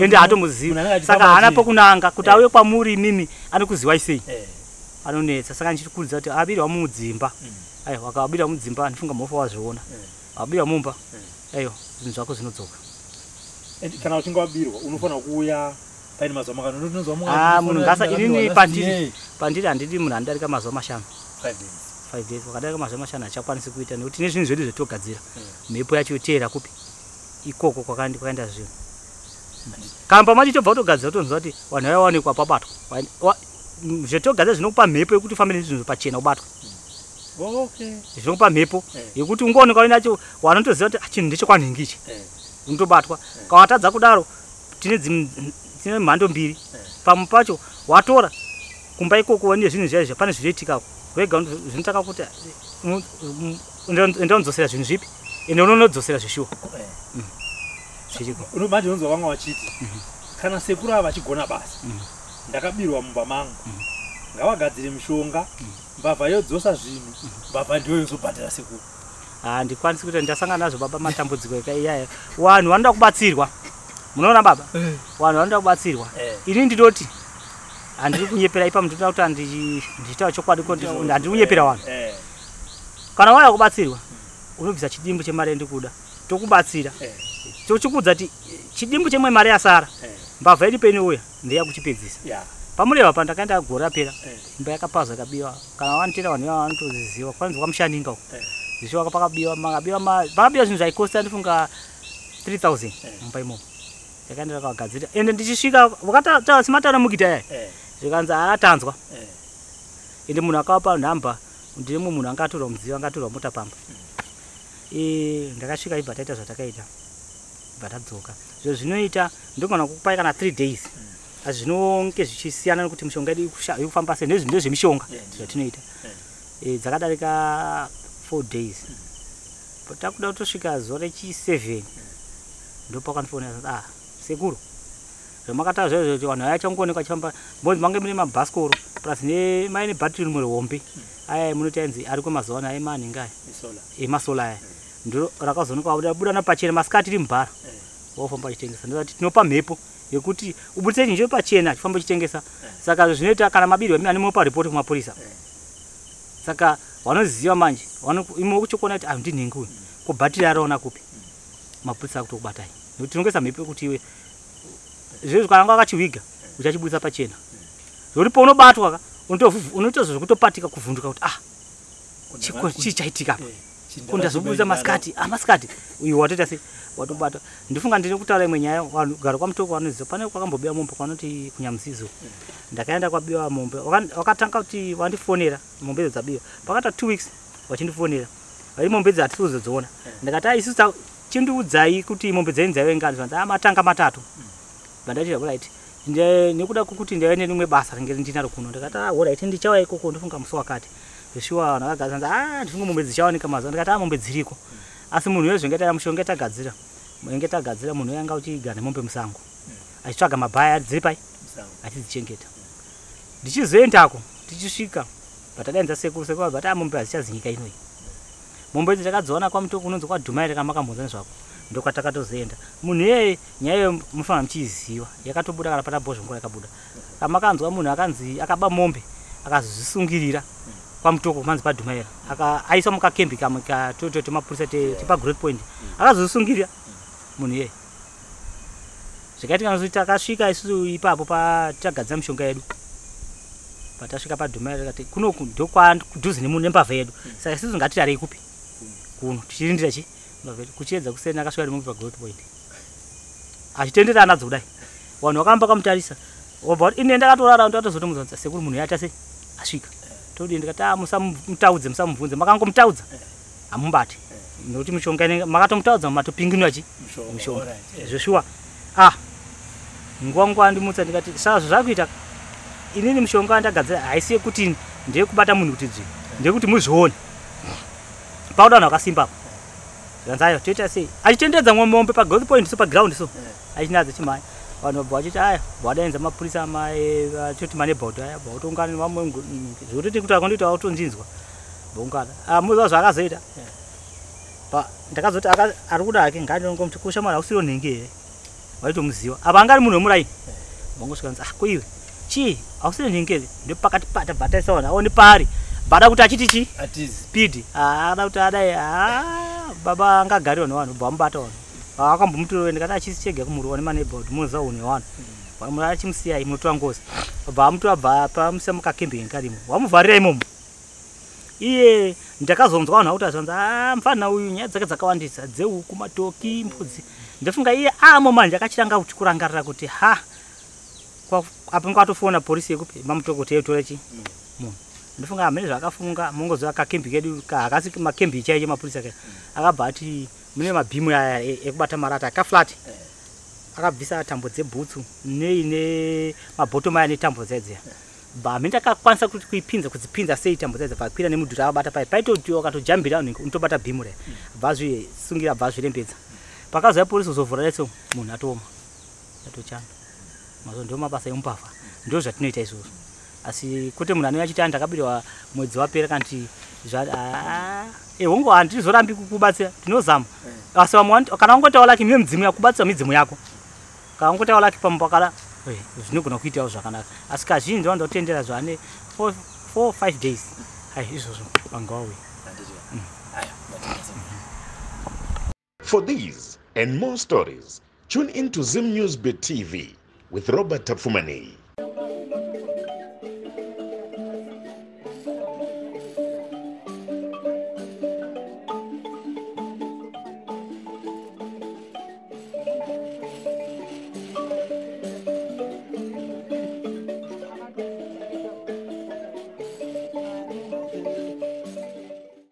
ende haatombozivi. Saka haana pokunanga kuti auye kwamuri imimi anokuziwai sei, anonetsa. Saka ndichikurudzira kuti abirwa mudzimba, aiwa, akabirwa mudzimba ndifunga mofa wazviona, abirwa mumba, aiwa, zvinhu zvako zvinodzoka. Kana uchinge wabirwa unofanira kuuya paine mazuva mangani? Munhu ngasa inini pandiri handidi munhu anodarika mazuva 5. 5 days. Wakadarika mazuva 5 hachakwanisi kuita, nekuti tine zvinhu zvedu zvetogadzira. Mhepo yacho yoteera kupi ikoko kwakaenda zvinhu. Kana pamwe tobva kutogadzira tonzwa kuti vanhu vaiwanikwa pabatwa. Zvetogadzira zvinokupa mhepo yekuti ufambe nezvinhu pachena ubatwe. Zvinokupa mhepo yekuti ungoonekwa uinacho, wanotoziva kuti chinhu ndechekwanhingi ichi, unotobatwa. Kana watadza kudaro, tine mhando mbiri. Pamwe pacho watora kumba ikoko une zvinhu zvaizvo, pane zvinoitikako wega zvinotanga kuti enda undodzosera zvinhu zvipi, ende unonodzosera zvishuwa. Zviriko. Manje unonzwa vamwe vachiti kana sekuru ava vachigona basa, ndakabirwa mumba mangu, ngavagadzire mishonga, mbavha yodzosa zvinhu, mbavha ndiyo yozobhadhara sekuru. Handikwanisi kuita, ndasangana nazvo baba, matambudziko iyaya. Vanhu vanoda kubatsirwa, munoona baba, vanhu vanoda kubatsirwa. Ini ndinoti handiri kunyepera ipa, ndinoda kuti ndichitaura chokwadi, handiri kunyepera vanhu. Kana wauya kubatsirwa, unobvisa chidimbu chemari yandikuda, tokubatsira, tochikuudza kuti chidimbu chemwe mari yasara, mbavha yedu peinouya ndeyakuchipedzisa. Pamureva pandakaenda gore rapera, imba yakapazwa ikabiwa. Kana vanotera vanhu ivava vanotoziziva, kwanzi kwamushaninga uko zvishuwa pakabiwa, pakabiwa zvinhu zvaikosta ndifunga 3000 mumba imomo. Ndakaenda ndakavagadzira, ende ndichisvika vakataura mukita yaya, zvikanzi atanzwa. Ende munhu akavapa nhamba ndimwe munhu anga atorwa mudziyo, anga atorwa mota pamba. Ndakasvika ibva taita zvatakaita, bva tadzoka. Zviro zvinoita ndogona kukupai kana 3 days, asi zvinonge zvichisiyana nekuti mishonga yedu ikufamba sei, ndezvemishonga zvatinoita. Dzakadarika 4 days, takuda kutosvika zuva rechi7, ndopakandifonera, sekuru zvamakataura zvaizvo kuti vanhu vayachangoonekwa achifamba, mbonzi mange mune mabhasikoro plus maine bhatiri rimwe rihombe, aya munoti ainzi ariko mazuva ano aimanhingi aya emasola aya, ndo rakazoonekwa buda napachena masikati iri mubhara, wofamba achitengesa. Ndoti tinopa mhepo yekuti ubudise chinhu chiri pachena chifamba uchitengesa. Saka zvinoita kana mabirwa imi animopa ripoti kumapurisa, saka vanoziva manje, imo kuchikuona kuti ndinhingi uyu, ko bhatiri araona kupi, mapurisa akutokubatai, nekuti tinongesa mhepo yekuti iwe zvezvo kana anga akachiwiga uchachibudisa pachena, zvekuti paunobatwa ka unoita zvekutopatika kuvhunduka kuti chii chaitika apa, ko ndazobudisa masikati, masikati uyu watoita sei, watobata. Ndifunga ndiri kutaura imwe nyaya, vanhu gara kwaMutoko vanoziva, pane kwakambobiwa mombe kwanoti kunyamuzizo. Ndakaenda kwabiwa mombe, wakatanga kuti wandifonera mombe idzo dzabiwa, pakaita 2 weeks vachindifonera vari mombe idzi hatisi kuzodziona. Ndakati isusu chindiudzai kuti mombe dzenyu dzaive ngani, zvanzi matanga matatu. Ndati alright, nekuda kwekuti ndaive nerimwe basa ringe ndinaro kuno, ndakati alright ndichauya ikoko ndofunga musi wakati. Zvishuwa vanhu vakagara, zanzi ndifunga mombe dzichawanika mazuva. Ndikati mombe dziriko, asi munhu uyo zvingaita mushonga tagadzira, inge tagadzira, munhu uyo anga uchigara nemombe musango achitsvaga mabhaya dziri pai achidzichengeta. Ndichizoendako tichisvika patadainza sekuru, sekuru vabva ati mombe hadzichazinyika inoi. Mombe idzi takadziwana kwaMutoko kunonzi kwaDhumaire, kana makambonzwa nezvako, ndokwatakatozoenda. Munhu iyeye nyaya iyoyo munofanira muchiiziva, yakatobuda kana pana Bhozhongora yakabuda. Kamakanzwa munhu akanzi akaba mombe akazozvisungirira kwaMutoko kumanzi paDhumaira, aiswa mukakembi kamwe temapurisa tepa Growth Point, akazozvisungirira munhu iyeye. Zvakaitika nokuti takasvika isusu ipapo patagadzira mishonga yedu, patasvika paDhumaira tikati kunoku ndokwadhuze nembavha yedu, saka isusu ngatirarei kupi kuno tichirindira chi mbavha yedu. Kuchiedza kuseni akasvika nemombe paGrowth Point achitenderana nadzo kudai, vanhu vakamba kamutarisa, wobva kuti ine ndakatorara, ndatozotomudza sekuru munhu yaita sei asvika, todii? Ndikati musamutaudze, musamubvunze, makangomutaudza hamubati, nekuti mishonga inenge makatomutaudza matopinginwa chi mishonga zveshuwa. Nguva nguva andimutsa ndikati saka zvakuita inini mushonga wandagadzira haisi yekuti ndeyekubata munhu kuti dzvi, ndeyekuti muzvione. Pauda vanhu vakasimba apa. Zvikanzi aiwa toita sei? Achitenderedza mombe pagrowth point so paground so. Achinadza chimhanya. Vanhu vabva vachiti aya vadainza mapurisa vachiti manebhauti aya bva votoungana vamwe zvekutoti kuti akondoita vatonzinzwa voungana. Muziva zvaakazoita? Ndakazoti ari kuda hake ngandinongomuti ko shamwari hausiriwo nhengi here? Vaitomuziva. Apa anga ari munhu wemuraini. Vangosvika nzi ah ko iwe chii hausiri nhengi here? Ndopakati pata bva taisa vanhu aone paari. Bada kuti achiti chii? Speed. Ada kuti adai baba angagarirwa nevanhu bva vamubata vanhu. Akambomutora ndikati achisi chega kumurowa nemaneighborhood munoziva hunhu hwevanhu. Vanhu achimusiyai munotora ngozi. Bva vamutora bva pamusiya mukakembi karimo. Vamuvharira imomo. Iye ndakazonzwa vanhu vakuti zvanzi mufana uyu nyaya dzake dzakawandisa dzehuku, matoki, mbudzi. Ndofunga iye amo manje akachitanga kuti kurangarira kuti ha apa ngatofona polisi yekupi Mamutoko kuti yotore chi munhu. Ndofunga hamene zvakafunga mongoziva kakembi kedu hakasi makembi chaicho mapurisa ke. Akabva ati mune mabhimu aya ekubata marata akaflat. Akabvisa tambo dzebhutsu neine mabhotomu aya netambo dzaidziya. Bva ndakakwanisa kuti kuipinza kudzipinza sei tambo dzaidziya pakwira nemudhuri akabata pai paitoti wakatoJambira unotobata bhimu re. Bva zvisungira bva zvirembedza. Pakazouya polisi kuzovhura letso munhu atooma. Atochana. Mazo ndio mabasa emumbavha. Ndio zvatinoita izvozvo. Asi kwete munhu anouya achiti ndakabirwa mwedzi wapera kana kuti hongu handizorambi kukubatsira tinozama. Asi vamwe kana wangotaura laki mine midzimu yako kubatsira midzimu yako. Kana wangotaura laki pamupakala zvinogona kuitawo zvakanaka. Asi kazhinji ndinowanza kutendera zvane 4 5 days. Hai izvozvo vangauye. For these and more stories, tune in to Zim News Bit TV with Robert Tafumani.